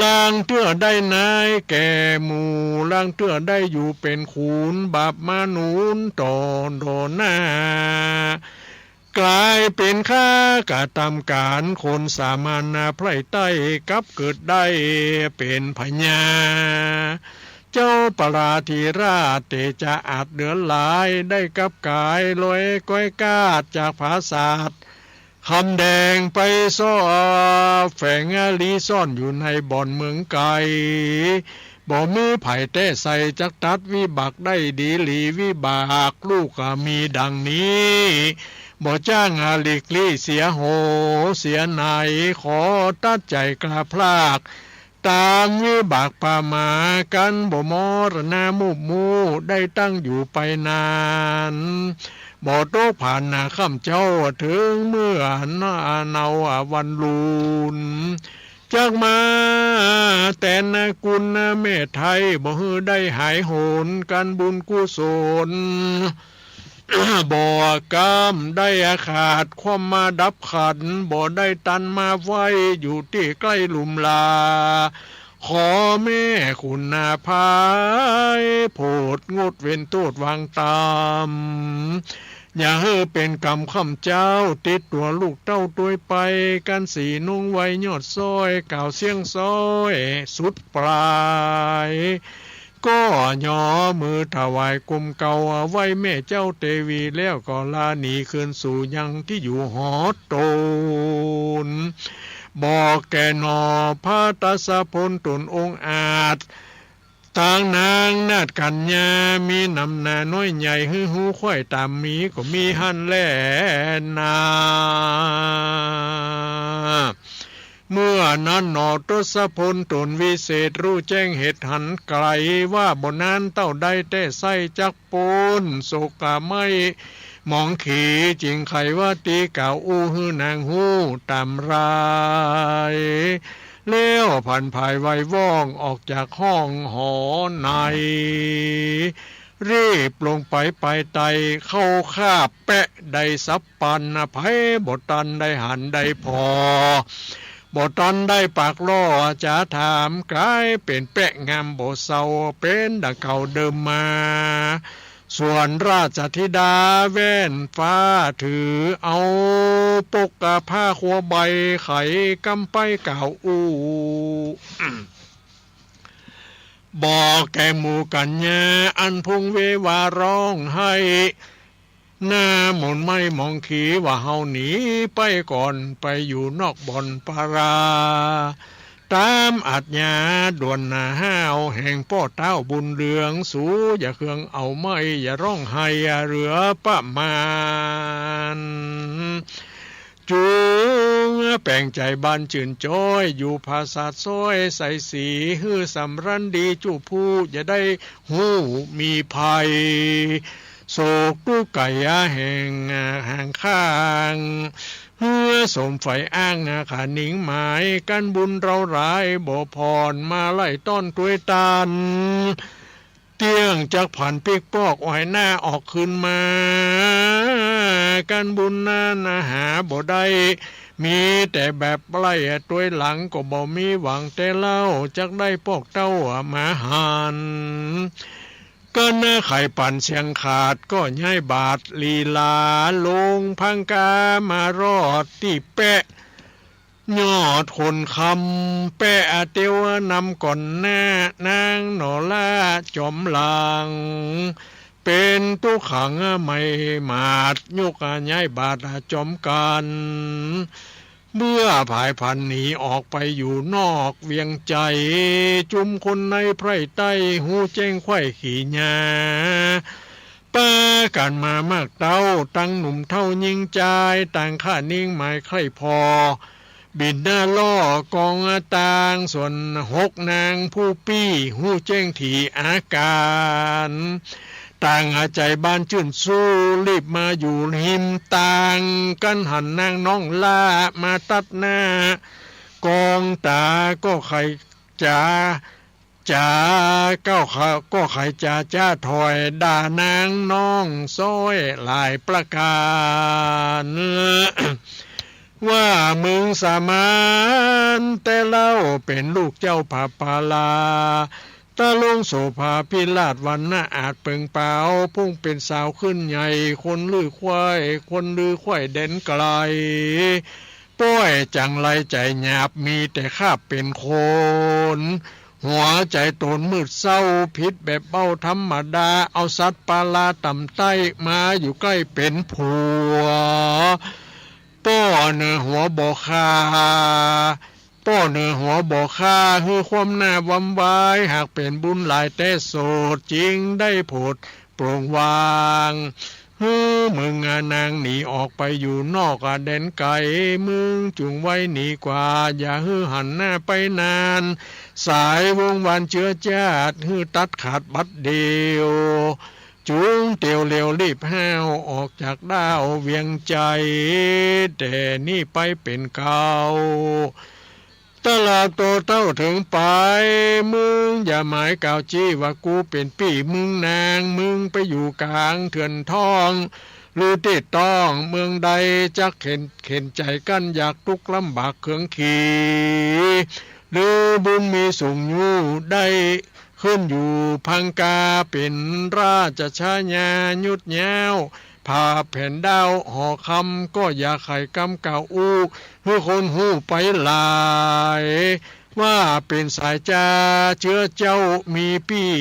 ลางเตื้อได้นายแก่หมู่ ลางเตื้อได้อยู่เป๋นขุน บาปมาหนุนต่อหน้า ก๋ายเป๋นข้ากระตำก๋าน คนสามัญนาไพร่ใต้ กลับเกิดได้เป๋นพญา เจ้าปราธิราชเตจะอาจเหลือหลาย ได้กลับก๋ายลอยก้อยกาดจากผาสาท คำแดงไปซ่อแฝงลี้ซ่อนอยู่ในบ่อนเมืองไกล บ่มีใผแต๊ใส่จักตัดวิบากได้ดีหลี วิบากลูกมีดังนี้ บ่จ้างหลีกลี้เสียโหเสียไหน ขอตัดใจ๋กล้าพลาก ต๋ามวิบากปามา กันบ่มรณามูบมู่ ได้ตั้งอยู่ไปนาน บ่ตกผานนาค่ำเจ๊า เถิงเมื่อเนาวันลูน จักมาแตนกุณแม่ไทย บ่หื้อได้หายโหน กันบุญกุศล บ่กล้ำได้ขาด ความมาดับขัน บ่ได้ตันมาไว้ อยู่ตี้ใก้ลุ่มลา ขอแม่คุณนาภัย โผดงดเว้นโต้ษวางต๋าม อย่าหื้อเป๋นกรรมค่ำเจ๊า ติดตั๋วลูกเต้าตวยไป กันสีนุ่งไว้ยอดซ้อย กล่าวเสี้ยงซ้อยสุดปลาย ก็ยอมือถวายกรมเกล้า ไหว้แม่เจ้าเตวีแล้ว ก็ลาหนีคืนสู่ยังตี้อยู่หอต๋น บอกแก่หน่อพระทศพลต๋นองอาจ ตางนางนาฏกัญญา มีนำหน้าน้อยใหญ่ หื้อฮู้ใค่ต๋ามมี ก็มีหั้นแลนา เมื่อนั้นหน่อทศพลต๋นวิเศษ ฮู้แจ้งเหตุหันไกล ว่าบ่นานเต้าได้แต๊ใส้ จักป๊นโศกะไม้หมองขี จึงใค่ว่าตี้กล่าวอู้ หื้อนางฮู้ต๋ามราย แล้วผันผายไวว่อง ออกจากห้องหอใน รีบลงไปปายไต เข้าคาบแป๊ะได้สับปัน ใผบ่ตันได้หันได้ผ่อ บ่ตันได้ปากล่อจ๋าถาม ก๋ายเป๋นแป๊ะงามบ่เซา เป๋นดังเก่าเดิมมา ส่วนราชธิดาแว่นฟ้า ถือเอาปกผ้าครัวใบ ไขกำไปกล่าวอู้ บอกแก่หมู่กัญญา อันพุงเววาร้องไห้ หน้ามนไหม้หมองขี ว่าเฮาหนีไปก่อน ไปอยู่นอกบ่อนปารา ต๋ามอาชญาด่วนหน้าห้าว แห่งป้อเต้าบุญเรือง สูอย่าเคืองเอาไม้ อย่าร้องไห้เหลือประมาณ จุ่งแป๋งใจ๋บานจื่นจ้อย อยู่ผาสาทซ้อยใสสี หื้อสำรันดีจุผู้ อย่าได้ฮู้มีภัย โศกตุ๊กข์ไก๋แห่งห่างข้าง หื้อสมใฝ่อ้างนาขานิงหมาย กันบุญเฮาหลายบ่ผ่อน มาไล่ต้อนตวยตัน เตี้ยงจักผันปิ๊กปอก อ้อยหน้าออกคืนมา กันบุญนั้นหาบ่ได้ มีแต่แบบไล่ตวยหลัง ก็บ่มีหวังแต่เล่า จักได้ปอกเต้ามาหัน กันไขปันเสียงขาด ก็ย้ายบาทลีลา ลงพังกามารอดตี้แป๊ะ ยอดคนคำแป๊ะเตียวนำก่อนหน้า นางหน่อล้าจ๋อมหลัง เป๋นตุ๊กขังไม่หมาด ยกย้ายบาดจ๋อมกั๋น เมื่อผายผันหนีออกไปอยู่นอกเวียงไจ จุมคนในไพร่ใต้ ฮู้แจ้งไขว่ขีญา ปากั๋นมามากเต้า ตังหนุ่มเฒ่าญิงจาย ต่างคร่านิ่งหมายใค่ผ่อ บินหน้าล่อกองตาง ส่วนหกนางผู้ปี้ ฮู้แจ้งถี่อาก๋าน ต่างใจ๋บานจื้นสู้ รีบมาอยู่ฮิมตาง กั๋นหันนางน้องล้ามาตัดหน้า กองต๋าก็ใค่จ๋า จ๋า ก็ใค่จ๋าจ้าถอย ด่านางน้องซ้อยหลายประก๋าน ว่ามึงสมานแต๊เล่า เป๋นลูกเจ้าผาปาลา ตะลงโสภาพิราช วรรณะอาจเปิงเป๋า พุ่งเป๋นสาวขึ้นใหญ่ คนลือไขว่ คนลือไขว่แดนไก๋ ป้อยจั๋งไรใจ๋หยาบ มีแต่คาบเป๋นคน หัวใจ๋ตนมืดเศร้า ผิดแบบเบ้าธรรมดา เอาสัตว์ปาลาต่ำใต้ มาอยู่ใก้เป๋นผัว ป้อเหนือหัวบ่ฆ่า ป้อเหนือหัวบ่ฆ่า หื้อความหน้าวำวาย หากเป๋นบุญหลายแต๊โสด จึงได้โผดโปร่งวาง หื้อมึงนางหนีออกไปอยู่นอกแดนไก๋ มึงจุ่งไว้หนีกว่า อย่าหื้อหันหน้าไปนาน สายวงศ์วรรณเจื้อจาติ หื้อตัดขาดบัดเดี่ยว จุ่งเตียวเร็วรีบห้าว ออกจากด้าวเวียงไจ แต่นี้ไปเป๋นเก่า ตลาดโตเต้าเถิงไป มึงอย่าหมายกล่าวจี้ว่ากูเป๋นปี้มึงนาง มึงไปอยู่ก๋างเถื่อนท่อง หรือตี้ต้องเมืองใด จักเข็ญ เข็ญใจ๋กั้นอยากตุ๊กข์ลำบากเคืองขี หรือบุญมีสูงอยู่ได้ ขึ้นอยู่พังกา เป๋นราชชายายุดยาว ผ่าแผ่นด้าวหอคำ ก็อย่าไขกำกล่าวอู้ หื้อคนฮู้ไปหลาย ว่าเป๋นสายจาเจื้อเจ้า มีปี้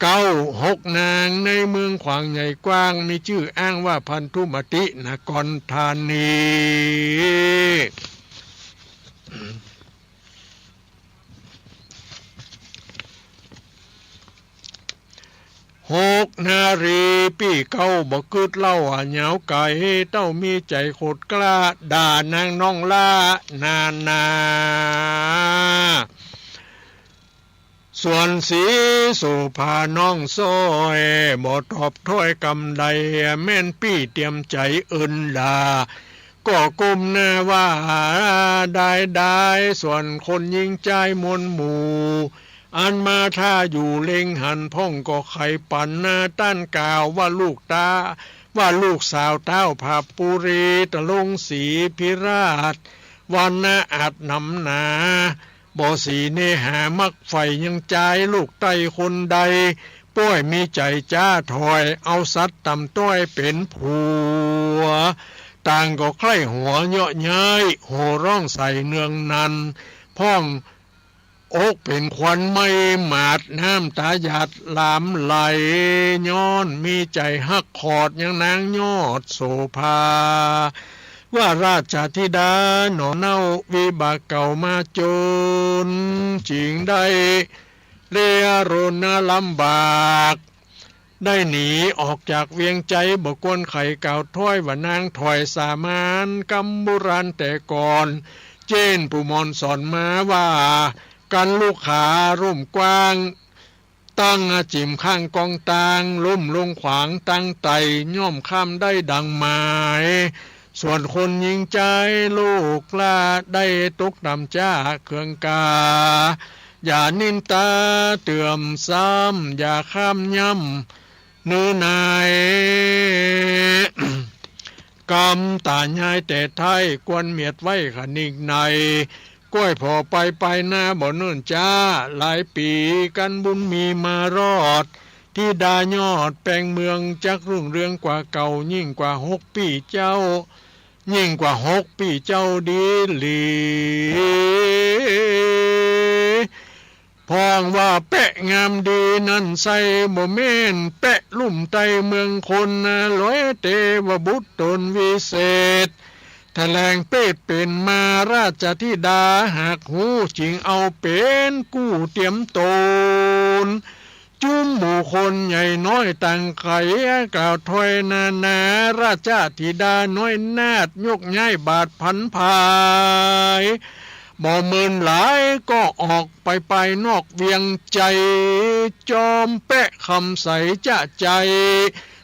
เก๊าหกนาง ในเมืองขวางใหญ่กว้าง มีจื้ออ้างว่าพันธุมตินครธานี หกนารีปี้เก๊าบ่กึ๊ดเล่าหยาวไก๋ เต้ามีใจ๋โขดกล้า ด่านางน้องล้านานา ส่วนศรีโสภาน้องซ้อย บ่ตอบถ้อยกำใด แม่นปี้เตียมใจ๋อื่นด่า ก็ก้มหน้าว่าดายดาย ส่วนคนญิงจายมวลหมู่ อันมาท่าอยู่เล็งหันพ่องก็ไขปันหน้าต้านกล่าวว่าลูกต๋า ว่าลูกสาวต้าวผาปุรี ตะลงศรีพิราช วรรณะอาจหนำหนา บ่สีเนหามักใฝ่ยังจายลูกใต้คนใด ป้อยมีใจ๋จ้าถอย เอาสัตว์ต่ำต้อยเป๋นผัว ต่างก็ใคร่หัวเยาะเย้ย โห่ร้องใส่เนืองนัน พ่องอกเป๋นควันไหม้หมาด น้ำต๋าหยาดหลามไหล ย้อนมีใจ๋ฮักขอดยังนางยอดโสภา ว่าราชธิดาหน่อเน่าวิบากเก่ามาจน จึงได้เร่ร่อนลำบาก ได้หนีออกจากเวียงไจ บ่ควรใค่กล่าวถ้อยว่านางถอยสามาน กำโบราณแต่ก่อน เจ้นปู่หมอนสอนมาว่า กันลุกขาร่มกว้าง ตั้งจิ่มข้างกองตาง ล้มลงขวางตางไต่ ย่อมข้ามได้ดังหมาย ส่วนคนญิงจายลูกล้า ได้ตกต่ำจ้าเคืองกา อย่านินตาเตื่อมซ้ำ อย่าข้ามย่ำเนื้อนาย กำต๋ายายแต่ไท้ ควรเมียดไว้ขนิกใน ก้อยผ่อไปไปหน้าบ่เนิ่นจ๊า หลายปี๋กั๋นบุญมีมารอด ธิดายอดแปงเมืองจักรุ่งเรืองกว่าเก่า ยิ่งกว่าหกปี้เจ้า ยิ่งกว่าหกปี้เจ้าดีหลี พ่องว่าแป๊ะงามดีนั้นใส่บ่แม่นแป๊ะลุ่มใต้เมืองคนนา ลอยเตวบุตรต๋นวิเศษ แถลงเพศเป๋นมาราชธิดา หากฮู้จริงเอาเป๋นกู้เตียมต๋น จุมหมู่คนใหญ่น้อยต่างใคร่กล่าวถ้อยนานา ราชธิดาน้อยนาฏยกย้ายบาทผันผาย บ่เมินหลายก็ออกไปภายนอกเวียงไจ จอมแป๊ะคำใสจะใจ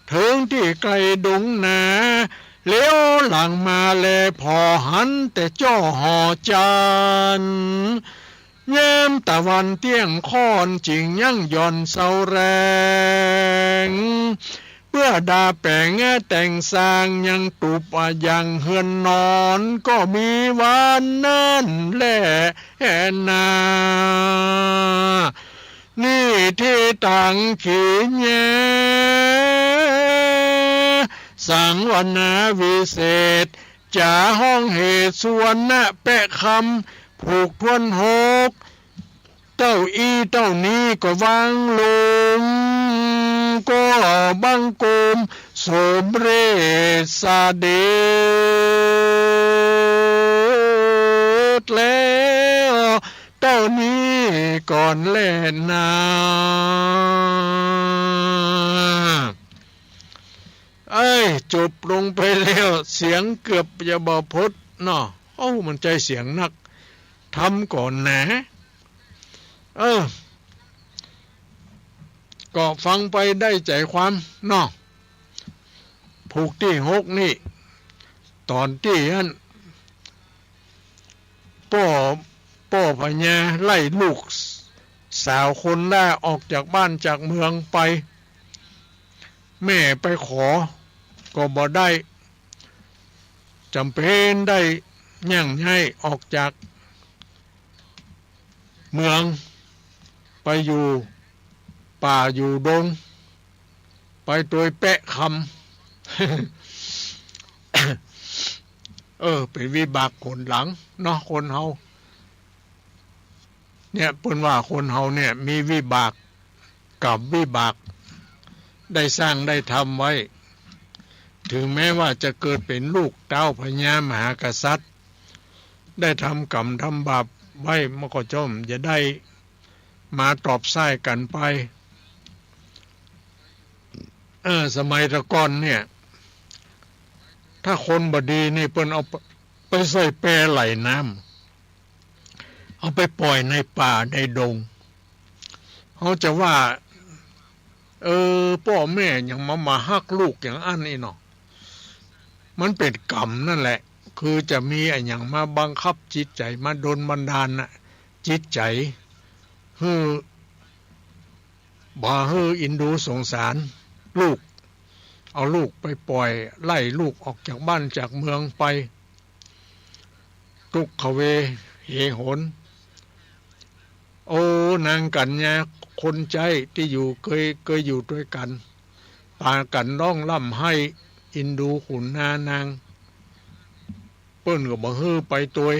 เถิงตี้ไกลดงนา เหลียวหลังมาแลผ่อหันแต่จ้อหอจันทน์ ยามตะวันเตี้ยงค่อนจึงยั้งหย่อนเซาแรง เปื้อดาแป๋งแต่งสร้างยังตูบอย่างเฮือนนอนก็มีวันนั้นแลนา นี่ตี้ตังขีญา สังวนาวิเศษ จ๋าฮ้องเหตุสุวรรณะแป๊ะคำ ผูกถ้วนหก เต้าอี้เต้านี้ก็วางลง ก็บังคมสมเร็จเสด็จแล้ว เต้านี้ก่อนแลนา เอ้ย จบลงไปแล้ว เสียงเกือบจะบ่พดเนาะ โอ้ มันใจ้เสียงนัก ธรรมก่อนหนา เออ ก็ฟังไปได้ใจ๋ความเนาะ ผูกตี้หกนี่ ต๋อนตี้อั้น ป้อ ป้อพญาไล่ลูกสาวคนหน้าออกจากบ้านจากเมืองไป แม่ไปขอก็บ่ได้ จ๋ำเป๋นได้ยั้งย้ายออกจากเมือง ไปอยู่ป่าอยู่ดง ไปตวยแป๊ะคำ เออ เป๋นวิบากผลหลังเนาะ คนเฮา เนี่ย เปิ้นว่าคนเฮาเนี่ยมีวิบาก กรรมวิบาก ได้สร้างได้ทำไว้ ถึงแม้ว่าจะเกิดเป๋นลูกเต้าพญามหากษัตริย์ ได้ทำกรรมทำบาปไว้ มันก็จ้อมจะได้มาตอบใช้กั๋นไป เออ สมัยแต่ก่อนเนี่ย ถ้าคนบ่ดีนี่เปิ้นเอาไป ไปใส่แปไหลน้ำ เอาไปปล่อยในป่าในดง เฮาจะว่า เออ ป้อแม่หยังมา มาฮักลูกอย่างอั้นอี้เนาะ มันเป๋นกรรมนั่นแหละ คือจะมีอะหยังมาบังคับจิตใจ๋ มาดลบันดาลน่ะ จิตใจ๋ หื้อ บ่หื้ออินดูสงสารลูก เอาลูกไปปล่อย ไล่ลูกออกจากบ้านจากเมืองไป ตุ๊กขเวหน โอ้ นางกั๋ญญาคนใจ๊ตี้อยู่ เกย เกยอยู่ตวยกั๋น ปากั๋นร้องร่ำไห้อินดูขุนนานาง เปิ้นก็บ่หื้อไปตวย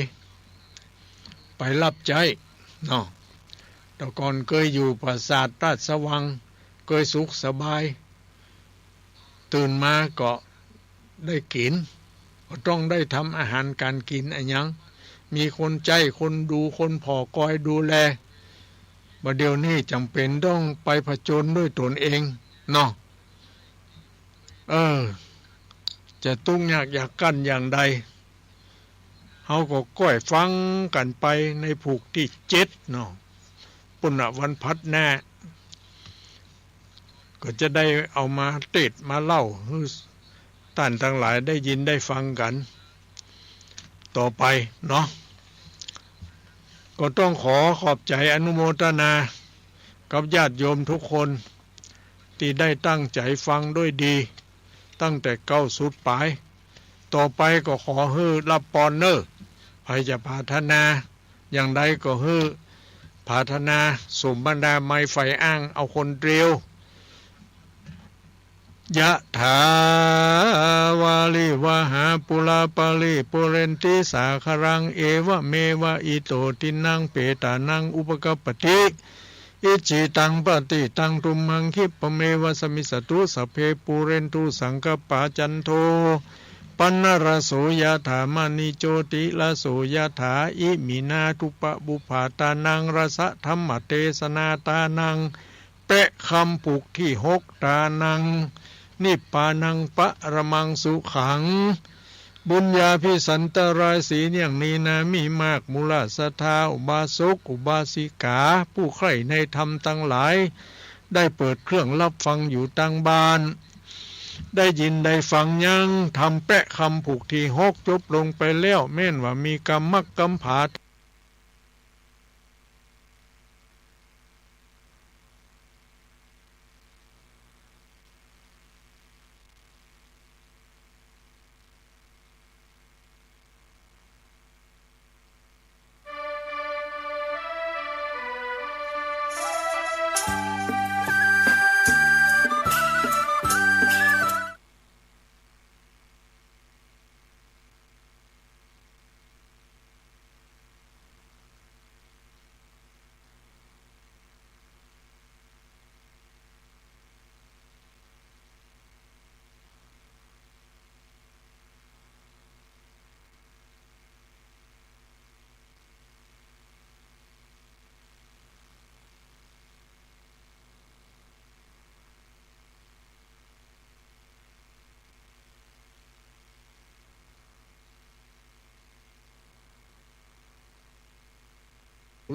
ไปฮับใจ๊เนาะ แต่ก่อนเกยอยู่ปราสาทราชวัง เกยสุขสบาย ตื่นมาก็ได้กิ๋น ก็ต้องได้ทำอาหารก๋านกิ๋นอะหยัง มีคนใจ๊คนดู คนผ่อคอยดูแล บ่าเดี่ยวนี้จ๋ำเป๋นต้องไปผจญด้วยตนเองเนาะ เออ จะตุ๊กข์ยากยากกั้นอย่างใด เฮาก็ก้อยฟังกั๋นไปในผูกตี้เจ็ดเนาะ ปุ้นน่ะ วันพฤหัสหน้า ก็จะได้เอามาเตศน์มาเล่าหื้อต้านตังหลายได้ยินได้ฟังกั๋นต่อไปเนาะ ก็ต้องขอขอบใจ๋อนุโมทนากับญาติโยมทุกคน ตี้ได้ตั้งใจ๋ฟังด้วยดี ตั้งแต่เก๊าสุดปาย ต่อไปก็ขอหื้อฮับปอนเน่อ ใผจะปรารถนาอย่างใดก็หื้อปรารถนา สมบันดาไมใฝ่อ้างเอาคนเดียว ยะถา วาริวะหา ปูรา ปะริปูเรนติ สาคะรัง เอวะเมวะ อิโต ทินนัง เปตานัง อุปะกัปปะติ อิจฉิตัง ปัตถิตัง ตุมหัง ขิปปะเมวะ สะมิชฌะตุ สัพเพ ปูเรนตุ สังกัปปา จันโท ปันนะระโส ยะถา มะณิ โจติระโส ยะถา อิมินา ทุปปะปุปปา ตานัง รสะธัมมะเตสนา ตานัง แปะคำผูกตี้หก ตานัง นิพพานัง ปะระมัง สุขัง บุญญาภิสันตรายศีลอย่างนี้นา มีมาก มูลศรัทธา อุบาสก อุบาสิกา ผู้ใคร่ในธรรมตังหลาย ได้เปิดเครื่องรับฟังอยู่ตังบ้าน ได้ยินได้ฟังยัง ธรรมแปะคำผูกตี้หก จบลงไปแล้ว แม่นว่ามีกำมักกำผา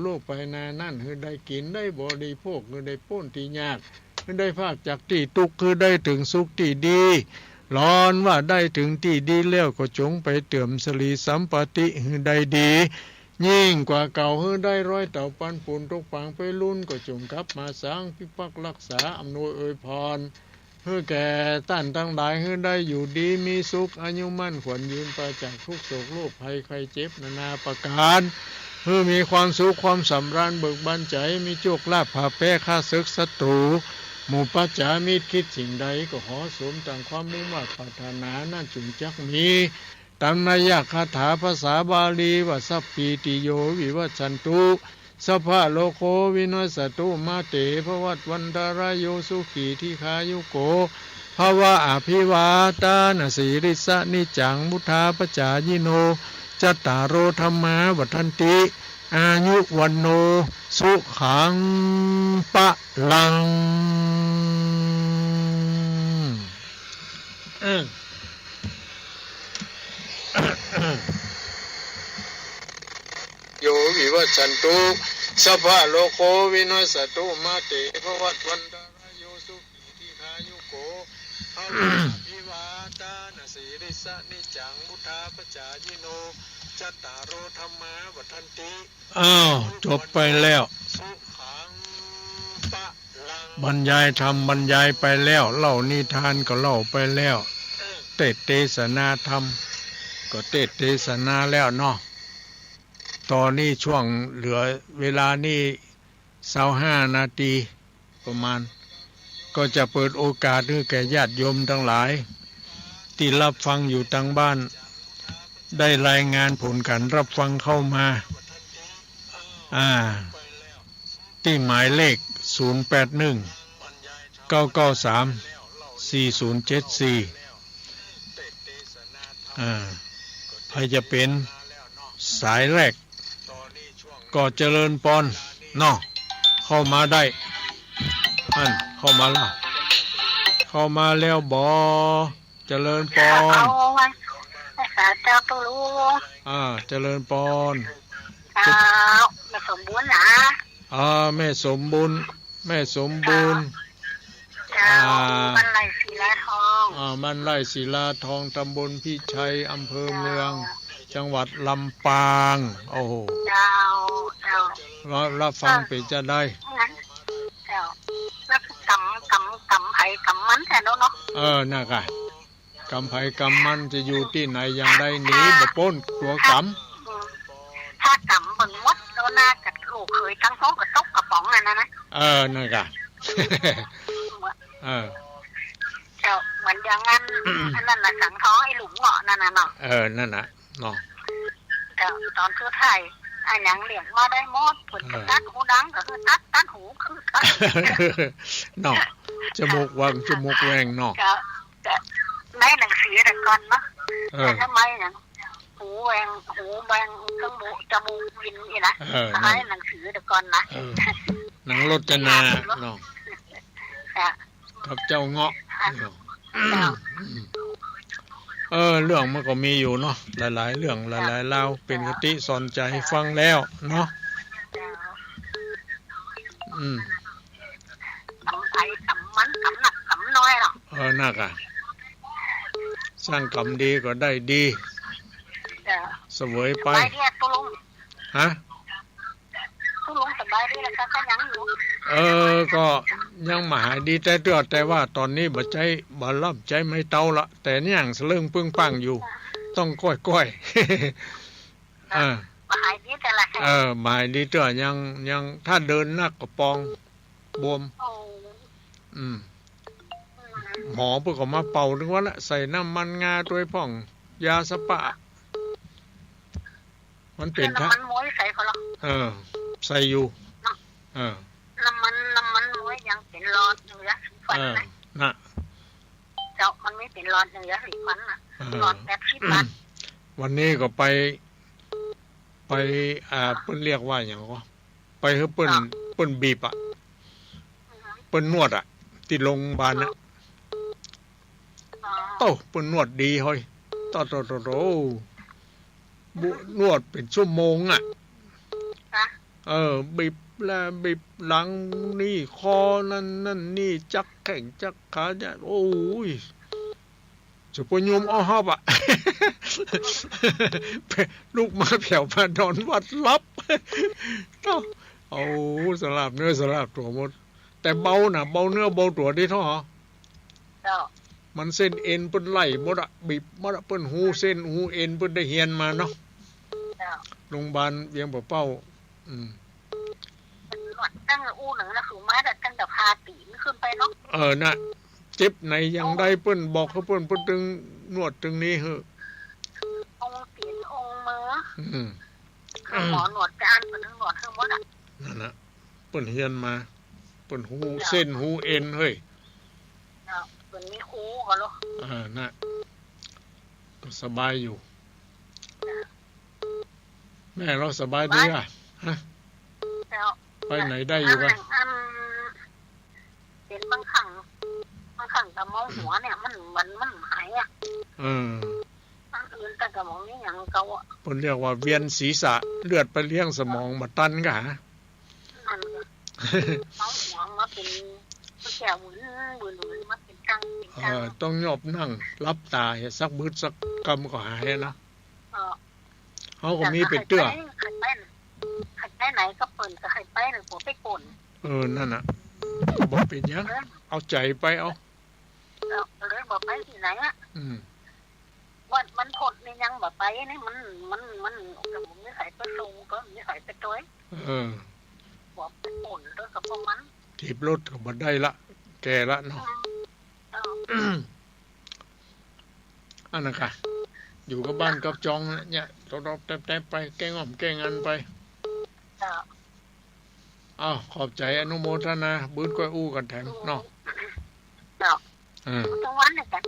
โลกภายในนั้น หื้อได้กิ๋นได้บริโภค หื้อได้ป๊นตี้ยาก หื้อได้พากจากตี้ตุ๊กข์ หื้อได้เถิงสุขตี้ดี หลอนว่าได้เถิงตี้ดีแล้ว ก็จงไปเติมสิริสัมปัตติหื้อได้ดี ยิ่งกว่าเก่า หื้อได้ร้อยเต้าปันปูน ตกปางไปลุน ก็จงกลับมาสร้าง พิพักษ์รักษา อำนวยอวยพร หื้อแก่ต้านตังหลาย หื้อได้อยู่ดีมีสุข อายุมั่นขวัญยืน ปราศจากทุกข์โศกโรคภัยไข้เจ็บนานาประก๋าน หื้อมีความสุขความสำราญเบิกบานใจ๋ มีโชคลาภผ่าแป๊ข้าศึกศัตรู หมู่ปัจจามิตร คิดสิ่งใดก็ขอสมดั่งความมุ่งมาดปรารถนานั้น จงจักมี ตามนัยยะคาถาภาษาบาลีว่า สัพพีติโยวิวัชชันตุ สัพพะโรโควินัสสะตุ มาเตภวัตวันตะราโย สุขีทีฆายุโกภะวะ อะภิวาทานะสีลิสสะ นิจจังวุฑฒาปะจายิโน จัตตาโรธัมมาวัฑฒันติ อายุวัณโณ สุขัง พะลัง โยวิวัชชันตุ สัพพะโรโควินัสสะตุ มาเตภวัตวันตะราโย สุขีทีฆายุโกภะวะ อะภิวาทานะสีลิสสะ นิจจังวุฑฒาปะจายิโน จัตตาโรธัมมาวัฑฒันติ อ้าว จบไปแล้ว สุขัง พะลัง บรรยายธรรมบรรยายไปแล้ว เล่านิทานก็เล่าไปแล้ว เออ เทศน์เตสนาธรรมก็เทศน์เตสนาแล้วเนาะ ต๋อนนี้ช่วงเหลือเวลานี่ซาวห้านาทีประมาณ ก็จะเปิดโอกาสหื้อแก่ญาติโยมตังหลายตี้ฮับฟังอยู่ตางบ้าน ได้รายงานผลก๋านฮับฟังเข้ามา อ่า ตี้หมายเลข ศูนย์แปดหนึ่ง เก้าเก้าสาม สี่ศูนย์เจ็ดสี่ อ่า ใผจะเป๋นสายแรก ก็เจริญปอนเนาะ เข้ามาได้ อั้น เข้ามาละ เข้ามาแล้วบ่ เจริญปอน เจ้า สาธุเจ้าหลวง อ่า เจริญปอน เจ้า แม่สมบูรณ์นะ อ่า แม่สมบูรณ์ แม่สมบูรณ์ เจ้า อ่า บ้านไร่ศิลาทอง อ่า บ้านไร่ศิลาทอง ตำบลพิชัย อำเภอเมือง เจ้า จังหวัดลำปาง โอ้โห เจ้า เจ้า ฮับ ฮับฟังเป๋นจาใด เจ้า แล้วกำ กำ กำใผกำมันแท้เนาะ เออ นั่นกะ กำใผกำมัน จะอยู่ตี้ไหนอย่างใด หนีบ่ป๊น ตั๋วกำ อืม ถ้ากำบ่หมดแล้วนะ กะลูกเขยตังห้องก็ตกกระป๋องอันนั้นนะ เออ นั่นกะ เออ เจ้า สังอัน อันนั้นน่ะ สังทองไอ้หลุมเงาะนั่นน่ะเนาะ เออ นั่นน่ะเนาะ เจ้า ต๋อนสุดท้าย อะหยังเรียกมาได้หมด เปิ้นจะ เออ ตัดหูดังก็คือตัด ตัดหูคือตัด เนาะ จมูกหว่าง จมูกแหว่งเนาะ เจ้า เจ้า ในหนังสือแต่ก่อนเนาะ เออ แต่สมัยหยัง หูแหว่ง หูแหว่ง จมูก จมูกวินนี่นะ เออ สมัยหนังสือแต่ก่อนนะ เออ นางรจนาเนาะ ค่ะ กับเจ้าเงาะ ค่ะ เนาะ เจ้า เออ เรื่องมันก็มีอยู่เนาะ หลายๆ เรื่อง ค่ะ หลายๆ ราว เป๋นคติสอนใจ๋ ค่ะ ฟังแล้วเนาะ เจ้า อืม กำไผกำมัน กำนักกำน้อยเนาะ เออ นักอะ สร้างกำดีก็ได้ดี เจ้า เสวยไป สบายดีอะตุ๊ลุง ฮะ ตุ๊ลุงสบายดีแล้วก็ ก็ยังอยู่ เออ ก็ยังบ่หายดีแต๊เตื้อ แต่ว่าต๋อนนี้บ่ใจ๊ บ่ล่ำใจ๊ไม้เต๊าละ แต่ยังสะเลิ้งปึ้งปังอยู่ ต้องก้อยๆ เออ บ่หายดีแต๊ละ เออ บ่หายดีเตื้อ ยัง ยัง ถ้าเดินนักก็ปอง บวม โอ้ อืม หมอเปิ้นก็มาเป่าตึงวันละ ใส่น้ำมันงาตวยพ่อง ยาสปา มันเป๋น น้ำมันมวยใส่เขาเหรอ เออ ใส่อยู่ เนาะ เออ น้ำมัน น้ำมันมวยยังเป๋นหลอดหนึ่งยาสีฟัน เออ นะ นะ เจ้า มันมีเป๋นหลอดหนึ่งยาสีฟันน่ะ เออ หลอดแปดสิบบาท วันนี้ก็ไป ไป อ่า เปิ้นเรียกว่าหยังวะ ไปหื้อเปิ้น เจ้า เปิ้นบีบอะ อือฮึ เปิ้นนวดอะ ตี้โรงบาลน่ะ อ๋อ โต้ เปิ้นนวดดีเฮ้ย โต้ โต้ โต้ โต้ บุ นวดเป๋นชั่วโมงอะ ฮะ เออ บีบแล้วบีบหลังนี่ คอนั่น นั่นนี่ จักแข้งจักขาเนี่ย โอ้ย จะปวดโยมเอาฮับอะ ลุกมาแผวมานอนวัดหลับ โอ้ สลาบเนื้อสลาบตั๋วหมด แต่เบาน่ะ เบาเนื้อเบาตั๋วดีเนาะ เจ้า มันเส้นเอ็นเปิ้นไล่หมดอะ บีบหมดอะ เปิ้นฮู้เส้นฮู้เอ็นเปิ้นได้เฮียนมาเนาะ เจ้า โรงบาลเวียงป่าเป้า อืม มันนวดตั้งอู้หนึ่งนะ คือมาแต่ตั้งแต่ผ่าตี๋นขึ้นไปเนาะ เออ น่ะ เจ็บไหนอย่างใดเปิ้นบอกหื้อเปิ้น เปิ้นตึงนวดตึงนี้หื้อ องค์ตี๋นองค์มือ อืม คือหมอนวดกะอั้นเปิ้นนวดหื้อหมดอะ นั่นน่ะ เปิ้นเฮียนมา เปิ้นฮู้ เจ้า เส้นฮู้เอ็นเฮ้ย เจ้า เปิ้นมีครูก็เหรอ เออ น่ะ ก็สบายอยู่ เจ้า แม่เฮาสบายดีอะ ฮะ เจ้า ไปไหนได้อยู่กะ อัน อัน เป๋นบางครั้ง บางครั้งกะเมาหัวเนี่ย มัน มัน มันหายอะ เออ อันอื่นแต่กะบ่มีหยังเก่าอะ เปิ้นเรียกว่าเวียนศีรษะ เลือดไปเลี้ยงสมองบ่ตันกะ นั่นน่ะ เมาหัวมาเป๋น มันจะหวืน หวืน หวืน มาเป๋นครั้ง เป๋นครั้ง เออ ต้องยอบนั่งหลับต๋า สักบึดสักกำก็หายอะนะ เออ เฮาก็มีเป๋นเตื้อ ใค่ไป ใค่ไป ใค่ไปไหนก็เปิ้นก็ใค่ไปน่ะ หัวไปโกน เออ นั่นน่ะ บ่เป๋นหยัง เออ เอาใจ๋ไปเอา เออ เลยบ่ไปตี้ไหนอะ อืม วัน วันพุธนี่ยังบ่ไปนี่ มัน มัน มัน ก็บ่มีใผไปส่ง ก็บ่มีใผไปตวย เออ บ่ไปโกนตวยกับพวกมัน ถีบรถก็บ่ได้ละ แก่ละเนาะ อืม เออ อันนั้นกะ อยู่กับบ้านกับจองเนี่ย ตอกๆ แต๊บๆ ไป แก้ง่อมแก้งันไป เจ้า อ้าว ขอบใจ๋ อนุโมทนา บึ้นก้อยอู้กั๋นแถมเนาะ เจ้า เออ ทุกวันเนี่ยจ้ะ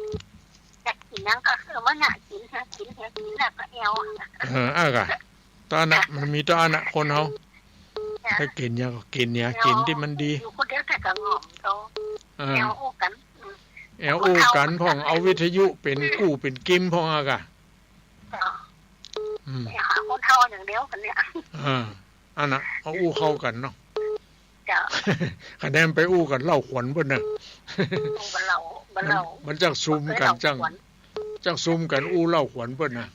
อยากกิ๋นหยังก็คือว่าเนี่ย กิ๋นเถอะ กิ๋นเถอะ กิ๋นแล้วก็แอ่ว เออ อ้าวกะ ต๋อนนั้นน่ะ มันมีต๋อนนั้นน่ะ คนเฮา เจ้า หื้อกิ๋นหยังก็กิ๋นเนี่ย แอ่ว กิ๋นตี้มันดี อยู่คนเดียวแต่ก็ง่อมโต เออ แอ่วอู้กั๋น อืม แอ่วอู้กั๋นพ่อง เอาวิทยุเป๋นกู้เป๋นกิมพ่องอะกะ เจ้า อืม แอ่วหาคนเฒ่าอย่างเดียวกั๋นเนี่ย เออ อันน่ะ เอาอู้เข้ากั๋นเนาะ เจ้า คะแนนไปอู้กั๋นเล่าขวัญเปิ้นน่ะ อู้กั๋นเล่า กั๋นเล่า มัน มันจักซุมกั๋น เล่าขวัญ จัก จักซุมกั๋นอู้เล่าขวัญเปิ้นน่ะ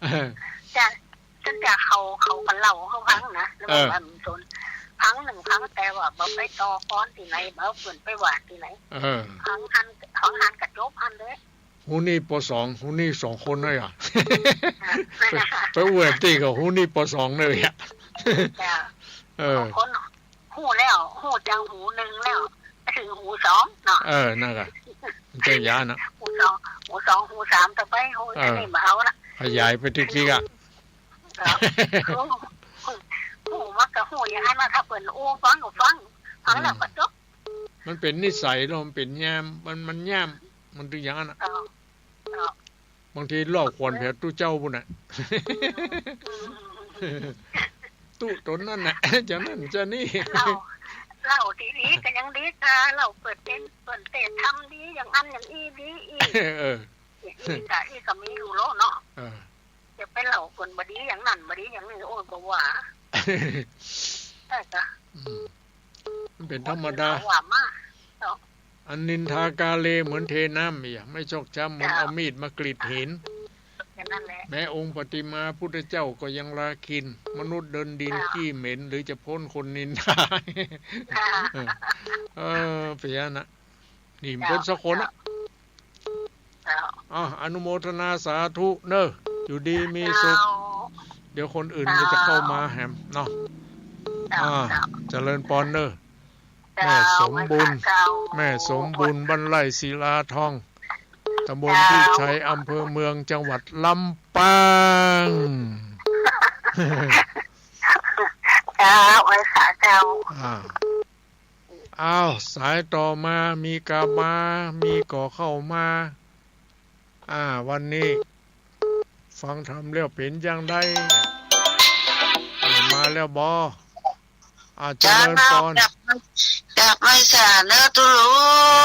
เออ จ้ะ ตั้งแต่เขา เขากั๋นเล่าหื้อฟังนะ แล้ว เออ ว่ามันสน ฟังนึ่งฟังแต่ว่าบ่ไปต่อฟ้อนตี้ไหน บ่เปิ้นไปว่าตี้ไหน เออ ฟังหั้น ฟังหั้นก็จบหั้นเลย ฮู้นี่ ป.สอง ฮู้นี่สองคนเลยอะ อ่า ไปอู้แอมตี้ก็ฮู้นี่ ป.สอง เลยอะ จ้ะ เออ คนฮู้แล้ว ฮู้จังหูนึ่งแล้ว ถึงหูสองเนาะ เออ นั่นกะ มันจะยาวนะ ฮู้สอง ฮู้สอง ฮู้สามต่อไป ฮู้ เออ อันนี้บ่เอาละ ขยายไปติ๊กๆ อะ ครับ ฮู้ ฮู้ ฮู้มันก็ฮู้อย่างนั้นนะ ถ้าเปิ้นอู้ฟังก็ฟัง ฟังแล้วก็จบ อืม มันเป๋นนิสัยแล้ว มันเป๋นยาม มัน มันยาม มันตึงอย่างนั้นน่ะ เออ เออ บางทีเล่าขวัญแผลตุ๊เจ้าปู้นน่ะ ตุ๊ต๋นนั่นน่ะ จะนั่นจะนี่ เล่า เล่าดีๆ ก็ยังดี ถ้าเล่าเปิ้นเป๋น เปิ้นเตะทำดีอย่างอั้นอย่างอี้ดีอี้ เออ อย่างอี้ก็ อี้ก็มีอยู่แล้วเนาะ เออ จะไปเล่าเปิ้นบ่ดีอย่างนั้นบ่ดีอย่างนี้ โอ้ย บ่ว่า ใช่จ้ะ อืม มันเป๋นธรรมดา ว่ามาเนาะ อันนินทากาเลเหมือนเทน้ำ ไม่ชอกช้ำเหมือนเอามีดมากรีดหิน แค่นั้นแหละ แม้องค์ปฏิมาพุทธเจ้าก็ยังลากิน มนุษย์เดินดิน อ่า ขี้เหม็น หรือจะพ้นคนนินทา อ่า เออ เป๋นนะ นี่ เจ้า พ้นสักคนนะ เจ้า อ่ะ อนุโมทนาสาธุเนอะ อยู่ดีมีสุข เจ้า เดี๋ยวคนอื่นก็จะเข้ามาแหมเนาะ เจ้า อ่า เจ้า เจริญปอนเนอะ เจ้า แม่สมบุญ เจ้า แม่สมบุญ บ้านไร่ศิลาทอง ตำบล เจ้า พิชัย อำเภอเมือง จังหวัดลำปาง เจ้า ไหว้สาเจ้า อ่า อ้าว สายต่อมา มีกามา มีก่อเข้ามา อ่า วันนี้ฟังธรรมแล้วเป๋นจั่งใด อ่า มาแล้วบ่ อ่า เจริญปอน กราบ กราบไหว้สาเนอะตุ๊ลุ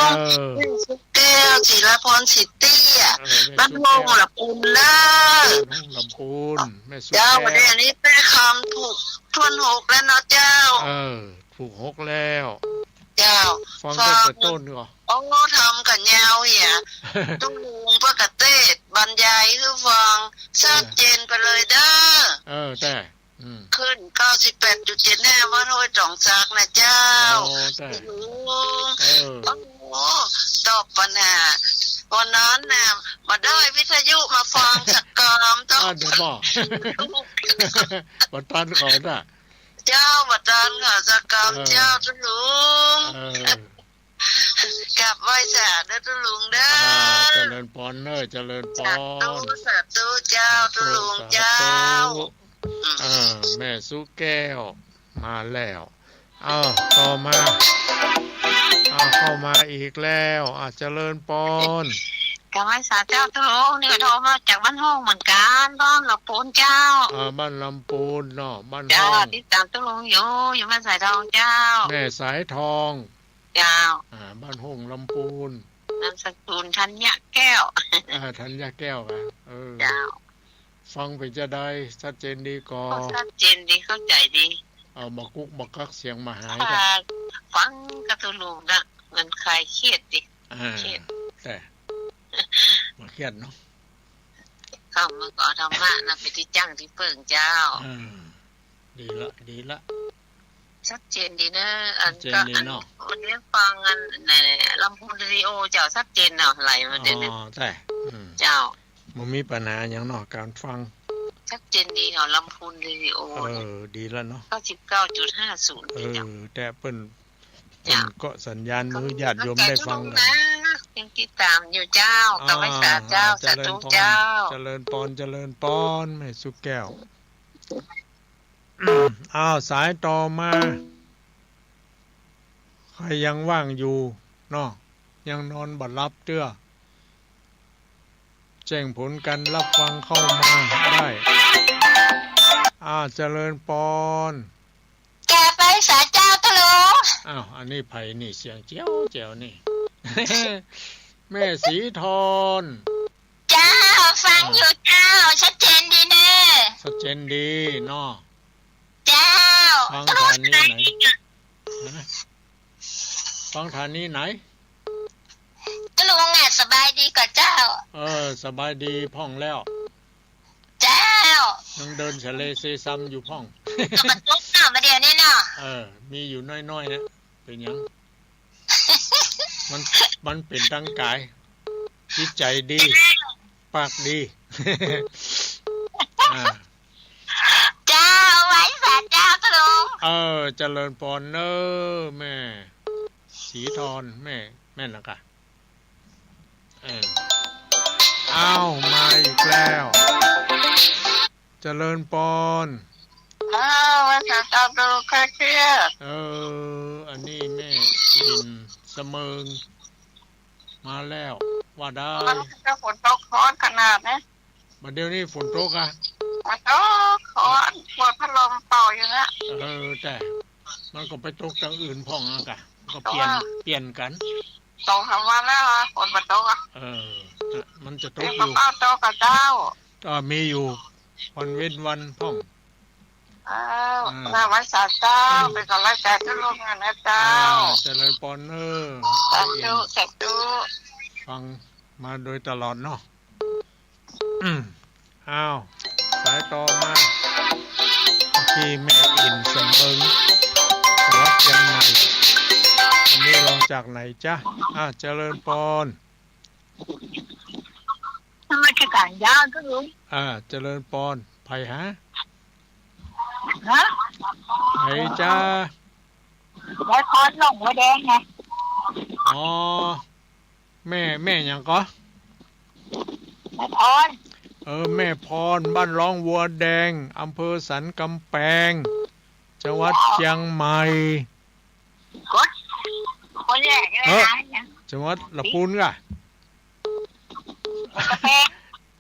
ง เออ แม่สุแก้ว ศิลาพร สิทธิ์เตี้ย เออ แม่สุแก้ว บ้านห้องลำปูนเนอะ บ้านห้องลำปูน แม่สุแก้ว เจ้า วันนี้แม่คำถูกถ้วนหกแล้วเนาะเจ้า เออ ถูกหกแล้ว เจ้า ฟังตั้งแต่ต้นก่อ โอ้ ธรรมก็ยาวเหีย ตุ๊ลุงเปิ้นก็เตสน์บรรยายหื้อฟัง ชัดเจนไปเลยเด้อ เออ แต่ อืม ขึ้นเก้าสิบแปดจุดเจ็ดห้า วัดห้วยต๋องสักนะเจ้า อ๋อ แต่ ตุ๊ลุง เออ โอ้โห ตอบปัญหา วันนั้นน่ะ บ่ได้วิทยุมาฟังสักกำ ต้อง อ้าว เดี๋ยวบอก บ่ตันเขาน่ะ เจ้า บ่ตันเขาสักกำ เออ เจ้าตุ๊ลุง เออ กราบไหว้สาเนอะตุ๊ลุงเด้อ อ่า เจริญปอนเนอะ เจริญปอน สาธุ สาธุเจ้า สาธุ ตุ๊ลุงเจ้า สาธุ อืม เออ แม่สุแก้วมาแล้ว อ้าว ต่อมา อ้าว เข้ามาอีกแล้ว อ่ะ เจริญปอน กราบไหว้สาเจ้าตุ๊ลุง นี่ก็โทรมาจากบ้านห้องเหมือนกั๋น บ้านลำปูนเจ้า อ่า บ้านลำปูนเนาะ บ้านห้อง เจ้า ติดต๋ามตุ๊ลุงอยู่ อยู่บ้านสายทองเจ้า แม่สายทอง เจ้า อ่า บ้านห้องลำปูน นามสกุลธัญญะแก้ว อ่า ธัญญะแก้วอะ เออ เจ้า ฟังเป๋นจาใด ชัดเจนดีก่อ ก็ชัดเจนดี เข้าใจ๋ดี เอา บ่กุกบ่กัก เสียงบ่หาย อ่า ฟังกระตุ๊ลุงนะ มันคลายเครียดดี อ่า เครียด แต่ บ่เครียดเนาะ เข้ามาก่อธรรมะนะ เป๋นตี้จั้งตี้เปิ้งเจ้า อ่า ดีละ ดีละ ชัดเจนดีเนอะ อัน ชัดเจนดีเนาะ ก็อัน วันนี้ฟังอัน ไหน ลำพูนเรดิโอเจ้า ชัดเจนเนาะ ไหลมาเดี๋ยวนี้ อ๋อ ใจ้ อืม เจ้า บ่มีปัญหาหยังเนาะ ก๋านฟัง ชัดเจนดีเนาะ ลำพูนเรดิโอ เออ เนี่ย ดีละเนาะ เก้าสิบเก้าจุดห้าศูนย์ เออ เจ้า แต่เปิ้น เปิ้น เจ้า ก็สัญญาณหื้อญาติโยมได้ฟังกั๋น นะ ยังติดต๋ามอยู่เจ้า อ่า กราบไหว้สาเจ้า อ่า สาธุเจ้า เจริญปอน เจริญปอน เจริญปอน แม่สุแก้ว อ้าว สายต่อมา ใผยังว่างอยู่เนาะ ยังนอนบ่หลับเตื้อ แจ้งผลการรับฟังเข้ามาได้ อ้าว เจริญปอน กราบไหว้สาเจ้าตุ๊ลุง อ้าว อันนี้ใผนี่ เสียงแจ๋วแจ๋วนี่ แม่สีทอน เจ้า ฟังอยู่เจ้า ชัดเจนดีเน่อ ชัดเจนดีเนาะ เจ้า ฟังสถานีไหน ตุ๊ลุง ฮะ ฟังสถานีไหน ตุ๊ลุงอะ สบายดีก่อเจ้า เออ สบายดีพ่องแล้ว เจ้า ยังเดินสะเลเซซัมอยู่พ่อง ก็บ่ตุ๊กเนาะ บ่าเดี่ยวนี้เนาะ เออ มีอยู่น้อยๆ นะ เป๋นหยัง มัน มันเป๋นตางก๋าย จิตใจ๋ดี ปากดี อ่า เจ้า ไหว้สาเจ้าตุ๊ลุง เออ เจริญปอนเน่อ แม่สีทอน แม่ แม่นละกะ อ้าว มาอีกแล้ว เจริญปอน อ้าว ไหว้สาเจ้า ดูเครียด เออ อันนี้แม่อิ่นเสมิง มาแล้ว ว่าได้ มันก็ฝนตกฮ้อนขนาดนี้ บัดเดี๋ยวนี้ฝนตกอะ ฝนตกฮ้อน เปิดพัดลมเป่าอยู่นะ เออ แต่มันก็ไปตกตางอื่นพ่องอะกะ ก็เปลี่ยน แต่ว่า เปลี่ยนกั๋น สองสามวันแล้วอะ ฝนบ่ตกอะ เออ มันจะตกอยู่ เดี๋ยวก็เป่าตกกับเจ้า ก็มีอยู่ วันเว้นวันพ่อง อ้าว อ่า ไหว้สาเจ้า อืม เป๋นก๋ำลังใจ๋กู้ลูกนะเจ้า อ่า เจริญปอนเน่อ สาธุ สาธุ ฟังมาโดยตลอดเนาะ อืม อ้าว สายต่อมา ที่แม่อิ่นเสมิง จังหวัดเจียงใหม่ วันนี้ลองจากไหนจ๊ะ อ่า เจริญปอน นมัสก๋านเจ้า เจ้าลุง อ่า เจริญปอน ใผฮะ ฮะ ใผจ๊ะ แม่พรหนองบัวแดงไง อ๋อ แม่ แม่หยังก่อ แม่พร เออ แม่พร บ้านหนองบัวแดง อำเภอสันกำแปง จังหวัดเจียงใหม่ กด คนแรกเลยนะ เออ จังหวัดละปูนก่ะ กำแปง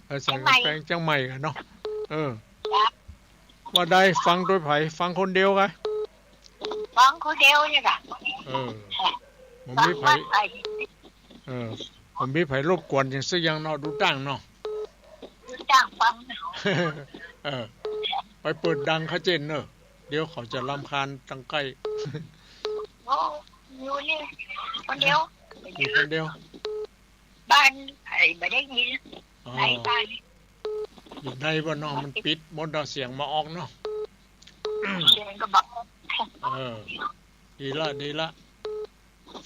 เออ สันกำแปง เจียงใหม่ก่ะเนาะ เออ จ้ะ ว่าได้ฟังโตยใผ ฟังคนเดียวก่ะ ฟังคนเดียวเนี่ยก่ะ เออ บ่มีใผ ฟังว่าใผ เออ บ่มีใผรบกวนหยังสักอย่างเนาะ ดูตั้งเนาะ ดูตั้งฟัง เออ ไปเปิดดังเขาเจ้นเน่อ เดี๋ยวเขาจะรำคาญตังใก้ โอ้ อยู่นี่คนเดียว อยู่คนเดียว บ้านไผบ่ได้ยิน อ๋อ ในบ้าน อยู่ในบ้านเนาะ มันปิดหมดเนาะ เสียงบ่ออกเนาะ เสียงก็บ่ออก เออ ดีละ ดีละ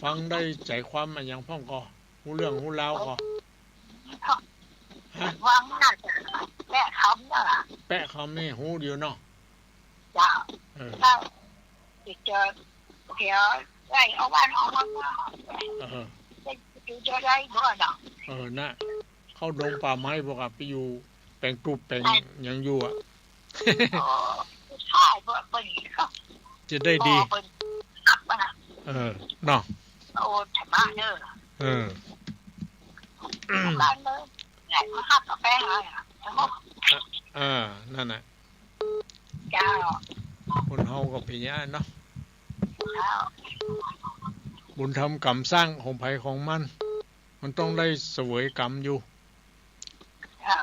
ฟังได้ใจ๋ความอะหยังพ่องก่อ ฮู้เรื่องฮู้ราวก่อ ฮะ ฟังน่าจะแปะคำเนาะ แปะคำนี่ฮู้อยู่เนาะ เจ้า เออ เจ้า เดี๋ยว เดี๋ยวไล่ออกบ้านออกเมืองมา เออ จะอยู่จะได้บ่เนาะ เออ น่ะ เข้าดงป่าไม้บ่ก่ะ ไปอยู่แป๋งตุ๊บแป๋งหยังอยู่อะ อ๋อ ใช่ บ่ บ่ดีครับ จะได้ดี บ่ บ่ดีครับนะ เออ เนาะ โอ้ ธรรมะเด้อ เออ บ้านเด้อ ไหนมาหักกาแฟหน่อยอะ เออ นั่นน่ะ เจ้า คนเฮาก็เป๋นอย่างนั้นเนาะ เจ้า บุญทำกรรมสร้างของใผของมัน มันต้องได้เสวยกรรมอยู่ เจ้า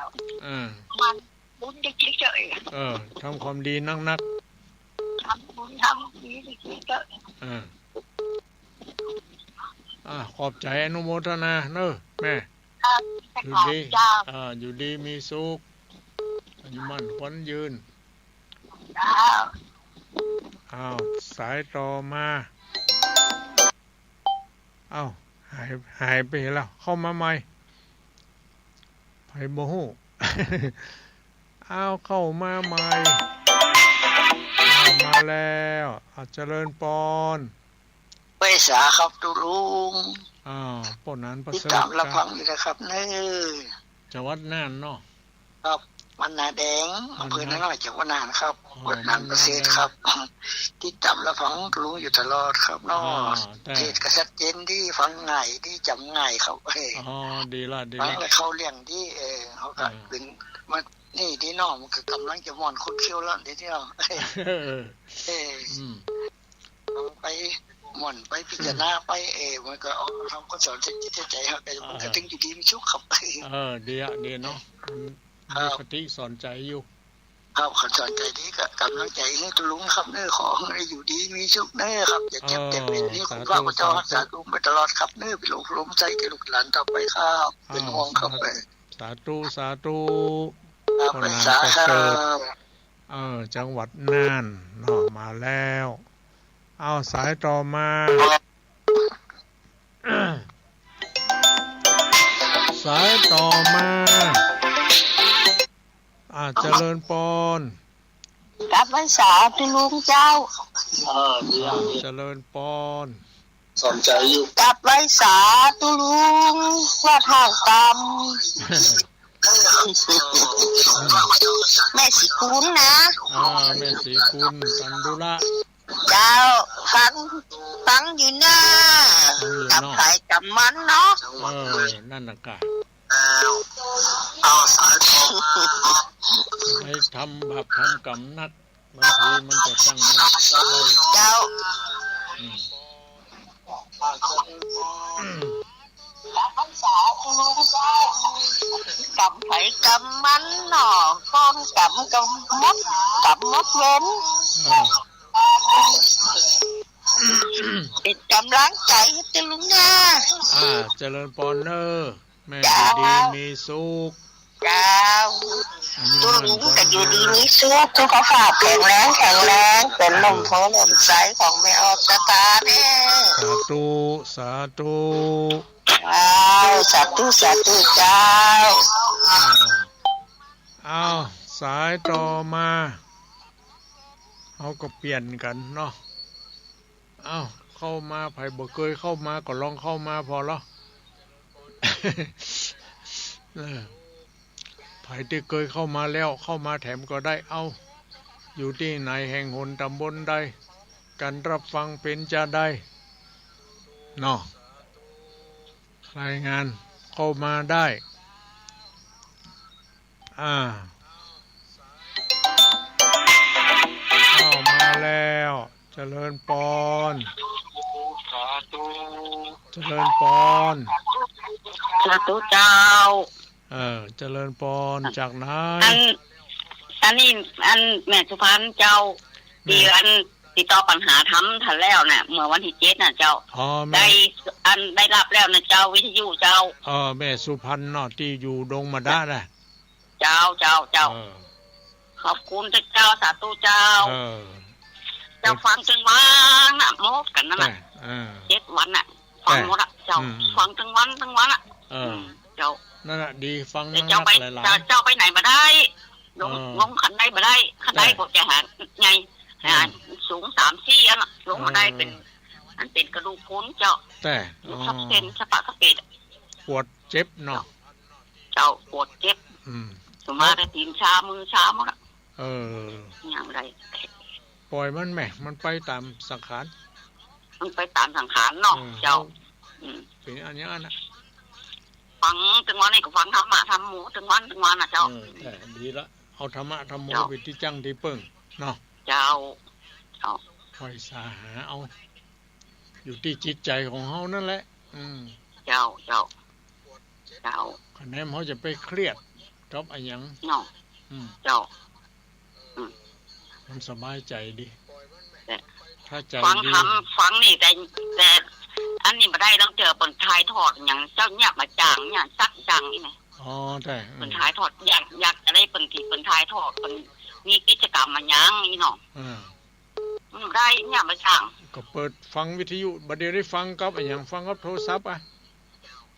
อ่า มันบุญจริงๆ เจ้าเอ๋ย เออ ทำความดีนักๆ ทำบุญทำดีจริงๆ เจ้า อ่า อ่า ขอบใจ๋อนุโมทนาเน่อแม่ ครับ อยู่ดี ขอบเจ้า อ่า อยู่ดีมีสุข อายุมั่นขวัญยืน ครับ อ้าว สายต่อมา อ้าว หาย หายไปแล้ว เข้ามาใหม่ ใผบ่ฮู้ อ้าว เข้ามาใหม่ อ้าว มาแล้ว อ้าว เจริญปอน ไหว้สาครับตุ๊ลุง อ้าว ป้อหนานประเสริฐ ติดต๋ามรับฟังอยู่นะครับเน่อ จังหวัดน่านเนาะ ครับ บ้านนาแดง บ้านนา อำเภอนาน้อย จังหวัดน่านครับ อ๋อ บ้านนาแดง อำเภอหนานประเสริฐครับ ติดต๋ามรับฟังตุ๊ลุงอยู่ตลอดครับเนาะ อ๋อ แต่ เทศน์ก็ชัดเจนดี ฟังง่ายดี จ๋ำง่ายครับ อ๋อ ดีละ ดีละ ฟังแล้วเข้าเรื่องดี เออ เฮาก็ อ่า ขึ้นมานี่ดีเนาะ มันก็ก๋ำลังจะม่วนขดเขี้ยวแล้วเดี๋ยวนี้เนาะ เออ เออ อืม ฟังไป ม่วนไป พิจารณาไป เออ มันก็เอาธรรมก็สอนใส่จิตใส่ใจ๋เฮา แต่มันก็ อ่า ถึงอยู่ดีมีสุขครับ เออ ดีอะ ดีเนาะ มัน ครับ มีคติสอนใจ๋อยู่ ครับ เขาสอนใจ๋ดีก็ก๋ำลังใจ๋หื้อตุ๊ลุงครับเน่อ ขอหื้อได้อยู่ดีมีสุขเน่อครับ อย่าเจ็บ เออ อย่าเป๋น หื้อคุณพระคุณเจ้ารักษาตุ๊ลุงไปตลอดครับเน่อ เป๋นโอภุรมไสยแก่ลูกหลานต่อไปครับ เป๋นห่วงครับ สาธุ สาธุ ครับ ป้อหนานประเสริฐ สาธุ เออ จังหวัดน่านเนาะ มาแล้ว อ้าว สายต่อมา สายต่อมา อ่า เจริญปอน กราบไหว้สาตุ๊ลุงเจ้า เออ ดี อ่า ดี เจริญปอน สอนใจ๋อยู่ กราบไหว้สาตุ๊ลุง ว่าทางกรรม แม่ศรีคุณนะ อ่า แม่ศรีคุณ ตันดุระ เจ้า ฟัง ฟังอยู่เน่อ ฟังอยู่เนาะ กำใผกำมันเนาะ เออ นั่นน่ะกะ ไปทำบาปทำกรรมนัก บางทีมันจะตั้งมัน เจ้า อืม กำใผกำมันเนาะ คนกำกำหมด กำหมดเวร อ่า เป๋นก๋ำลังใจ๋หื้อตุ๊ลุงเน่อ อ่า เจริญปอนเน่อ แม่ เจ้า อยู่ดีมีสุข เจ้า อายุ ตุ๊ลุงมั่นขวัญยืน ก็อยู่ดีมีสุข สุขภาพแข็งแรง แข็งแรง เป๋นล่มโพธิ์ล่มไทรของแม่ออกตาตาเน่อ สาธุ สาธุ เจ้า สาธุ สาธุเจ้า อ้าว อ้าว สายต่อมา เฮาก็เปลี่ยนกั๋นเนาะ อ้าว เข้ามา ใผบ่เกยเข้ามาก็ลองเข้ามาผ่อลอ เออ ใผตี้เกยเข้ามาแล้ว เข้ามาแถมก็ได้ เอ้า อยู่ตี้ไหน แห่งหนต๋ำบลใด ก๋านรับฟังเป๋นจาใด เนาะ รายงานเข้ามาได้ อ่า เข้ามาแล้ว เจริญปอน สาธุ เจริญปอน สาธุเจ้า เออ เจริญปอน จากไหน อัน อันนี้ อันแม่สุพรรณเจ้า ตี้ แม่ อันติดต่อปัญหาธรรมท่านแล้วน่ะ เมื่อวันตี้เจ็ดน่ะเจ้า อ๋อ แม่ ได้ อันได้รับแล้วน่ะเจ้า วิทยุเจ้า เออ แม่สุพรรณเนาะ ตี้อยู่ดงมะดะน่ะ เจ้า เจ้า เจ้า เออ ขอบคุณเจ้า สาธุเจ้า เออ เจ้าฟังตึงวันน่ะ หมดกั๋นนั่นน่ะ เออ เจ็ดวันน่ะ ฟังหมดอะเจ้า อืม ฟังตึงวันตึงวันอะ เออ อืม เจ้า นั่นน่ะ ดี ฟัง แต่เจ้าไป นักๆ หลายๆ เจ้า เจ้าไปไหนบ่ได้ ลง เออ ลงคันใดบ่ได้ คันใด ใจ้ ก็จะหาไง อืม อ่า สูงสามสี่อันน่ะ ลงบ่ได้ เออ เป๋น อันเป๋นกระดูกพรุนเจ้า ใจ้ อยู่ทับเส้น อ๋อ สะปะสะเปดอะ ปวดเจ็บเนาะ เจ้า ปวดเจ็บ อืม ส่วนมากก็ตี๋นชา มือชาหมดอะ เออ อย่างใด ปล่อยมันแหม มันไปต๋ามสังขาร มันไปต๋ามสังขารเนาะ เออ เจ้า อืม เป๋นอันอย่างนั้นน่ะ ฟังตึงวันนี่ก็ฟังธรรมะธรรมโมตึงวันตึงวันน่ะเจ้า เออ แต่ดีละ เอาธรรมะธรรมโม เจ้า เป๋นตี้จั้งตี้เปิ้งเนาะ เจ้า เจ้า ค่อยสาหาเอา อยู่ตี้จิตใจ๋ของเฮานั่นแหละ อืม เจ้า เจ้า เจ้า คะแนนเฮาจะไปเครียดกับอะหยัง เนาะ อืม เจ้า อืม มันสบายใจ๋ดี แต่ ถ้าใจ๋ ฟัง ดี ธรรม ฟังนี่ แต่ แต่อันนี้บ่ได้ ลางเตื้อเปิ้นถ่ายทอดหยัง เจ้าเยียบบ่าจ้างเนี่ย สักอย่างนี่นะ อ๋อ ใจ้ อืม เปิ้นถ่ายทอด อยาก อยากจะได้เปิ้นตี้เปิ้นถ่ายทอด เปิ้นมีกิจกรรมอะหยังนี่เนาะ อ่า อืม ได้เนี่ย บ่าจ้าง ก็เปิดฟังวิทยุ บ่าเดี่ยวนี้ฟังกับอะหยัง ฟังกับโทรศัพท์อะ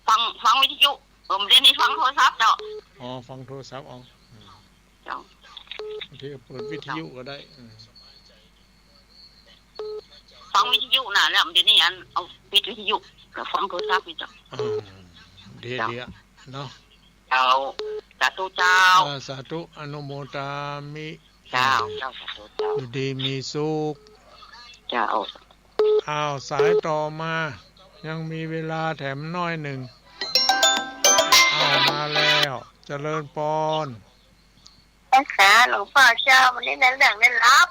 ฟัง ฟังวิทยุ ผมเดี๋ยวนี้ฟังโทรศัพท์เจ้า อ๋อ ฟังโทรศัพท์เอา อืม เจ้า บางทีก็เปิดวิทยุก็ได้ อืม ฟังวิทยุน่ะ แล้วเดี๋ยวนี้อัน เอาปิดวิทยุ ก็ฟังโทรศัพท์นี่เจ้า อืม ดี เจ้า ดีอะเนาะ เจ้า สาธุเจ้า อ่า สาธุ อนุโมทามิ เจ้า เจ้า สาธุเจ้า อยู่ดีมีสุข เจ้า อ้าว สายต่อมา ยังมีเวลาแถมน้อยนึ่ง อ้าว มาแล้ว เจริญปอน เจ้าค่ะ หลวงป้อเจ้า วันนี้ในเรื่องในลับ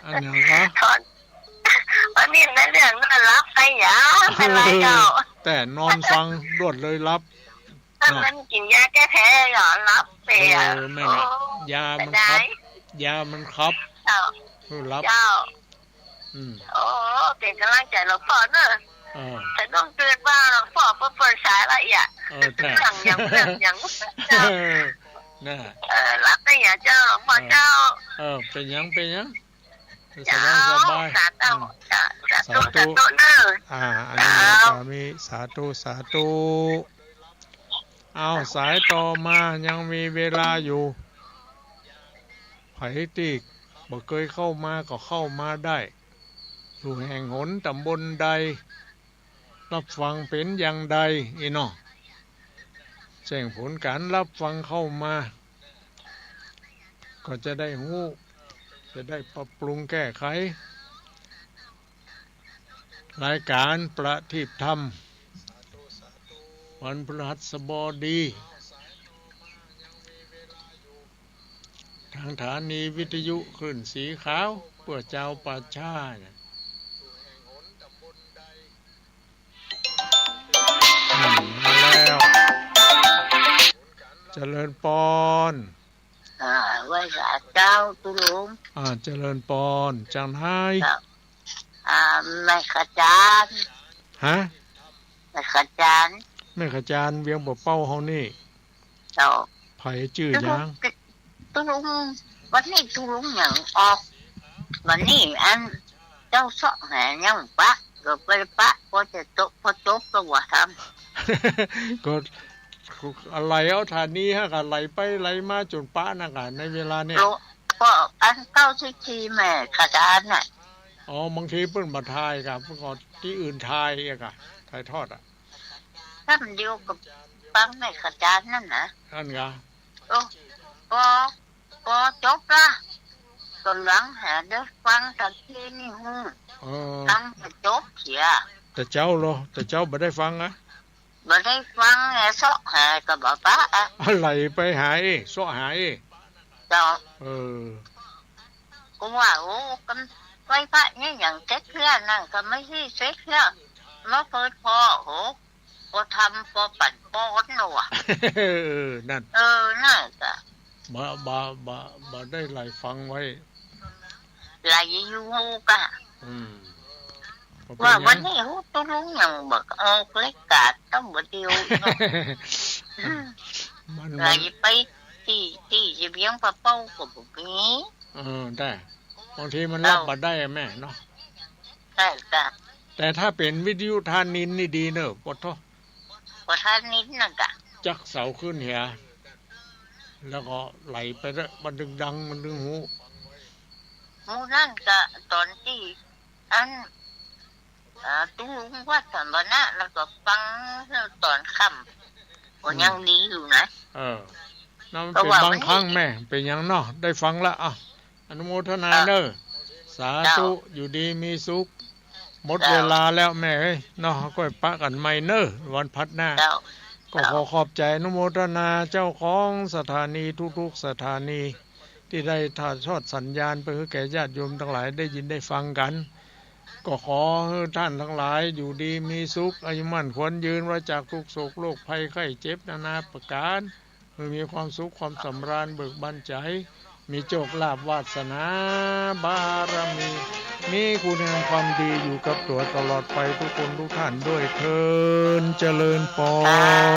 อันหยังคะ ถอน วันนี้ในเรื่องในลับไปหยัง ไปหลายเจ้า แต่นอนฟังดวดเลยลับ ถ้า เนาะ มันกิ๋นยาแก้แพ้ก็ลับไปอะ เออ แม่นน่ะ โอ้ ยามันคับ ไปไหน ยามันคับ เจ้า เออ ลับ เจ้า อืม โอ้ เป๋นก๋ำลังใจ๋หลวงป้อเน่อ เออ สะดุ้งตื่นมาหลวงป้อเปิ้น เปิ้นสายละเอียด เออ ใจ้ เรื่องหยัง เรื่องหยัง เจ้า เออ น่ะ เออ ลับไปหยังเจ้า หลวงป้อเจ้า เออ เป๋นหยัง เป๋นหยัง เจ้า สบาย สบาย สาธุ อืม เจ้า สาธุ สาธุ สาธุเน่อ อ่า อนุโมทามิ เจ้า สาธุ สาธุ อ้าว สายต่อมายังมีเวลาอยู่ ใผตี้บ่เกยเข้ามาก็เข้ามาได้ อยู่แห่งหนต๋ำบลใด รับฟังเป๋นอย่างใด อี้เนาะ แจ้งผลก๋านฮับฟังเข้ามา ก็จะได้ฮู้ จะได้ปรับปรุงแก้ไข รายก๋านประทีปธรรม วันพฤหัสบดี ทางสถานีวิทยุคลื่นสีขาว เพื่อจาวป่าช้าเนี่ย อืม มาแล้ว เจริญปอน อ่า ไหว้สาเจ้าตุ๊ลุง อ่า เจริญปอน จางไหน เจ้า อ่า แม่ขจาร ฮะ แม่ขจาร แม่ขจารเวียงป่าเป้าเฮานี่ เจ้า ใผจื้อหยัง ตุ๊ลุง ตุ๊ลุง วันนี้ตุ๊ลุงหยังออก วันนี้อันเจ้าเซาะหาหยังปะ ก็ไปปะ พอจะจบ พอจบก็ว่าทำ ก็ อะไหล่เอาสถานีฮะ ก็ไหล่ไปไหล่มาจ๋นปะนั่นกะ ในเวลาเนี่ย โอ้ ก็อันเก้าสิบสี่แม่ขจารน่ะ อ๋อ บางทีเปิ้นบ่ถ่ายกะ เปิ้นก็ตี้อื่นถ่ายอะกะ ถ่ายทอดอะ ซ้ำเดียวกับฟังแม่ขจารนั่นนะ อั้นกะ โอ้ ปอ ปอจบละ ต๋อนหลังหาได้ฟังตะกี้นี่ฮู้ เออ ฟังบ่จบเสีย แต่เจ๊าเหรอ แต่เจ๊าบ่ได้ฟังอะ บ่ได้ฟังไง เซาะหาก็บ่ปะอะ อะไหล่ไปหาเอ้ เซาะหาเอ้ เจ้า เออ ก็ว่า โอ้ กำ ไหว้พระนี่หยังเสร็จเสี้ย นั่นก็ไม่ใช่เสร็จเสี้ย มาเปิดพอ โห ปอทำปอปั่นปอนเนาะว่ะ เออ นั่น เออ นั่นกะ บ่ บ่ บ่ บ่ได้ไหล่ฟังไว้ ไหล่อยู่กะ อืม ว่าวันนี้ฮู้ตุ๊ลุงหยังบ่ออกรายก๋านต้องบ่เดียวเนาะ มัน ไหล่ไปตี้ ตี้เวียงป่าเป้าก็บ่มี เออ ได้ บางทีมันฮับบ่ได้อะแม่เนาะ ใช่จ้ะ แต่ถ้าเป๋นวิทยุธานินนี่ดีเนอะ ปะโธ่ ปะธานินนั่นกะ จักเสาขึ้นเหีย แล้วก็ไหล่ไปเต๊อะ มันจึงดัง มันจึงฮู้ หมู่นั่นกะต๋อนตี้อัน อ่า ตุ๊ลุงวัดสัมมณะ แล้วก็ฟังต๋อนค่ำ ก็ยังดีอยู่นะ เออ นั่นมันเป๋นบางครั้งแม่ เป๋นหยังเนาะ ได้ฟังละ อ่ะ อนุโมทนาเนอะ สาธุ อยู่ดีมีสุข หมดเวลาแล้วแม่เอ้ยเนาะ ค่อยปะกั๋นใหม่เนอะ วันพฤหัสหน้า ก็ขอขอบใจ๋อนุโมทนาเจ้าของสถานีทุกๆสถานี ตี้ได้ถ่ายทอดสัญญาณไปหื้อแก่ญาติโยมตังหลายได้ยินได้ฟังกั๋น ก็ขอหื้อต้านตังหลายอยู่ดีมีสุข อายุมั่นขวัญยืน ปราศจากทุกข์โศกโรคภัยไข้เจ็บนานาประก๋าน หื้อมีความสุขความสำราญเบิกบานใจ๋ มีโชคลาภวาสนาบารมี มีคุณงามความดีอยู่กับตั๋วตลอดไปทุกคนทุกท่านด้วยเทอญ เจริญปอน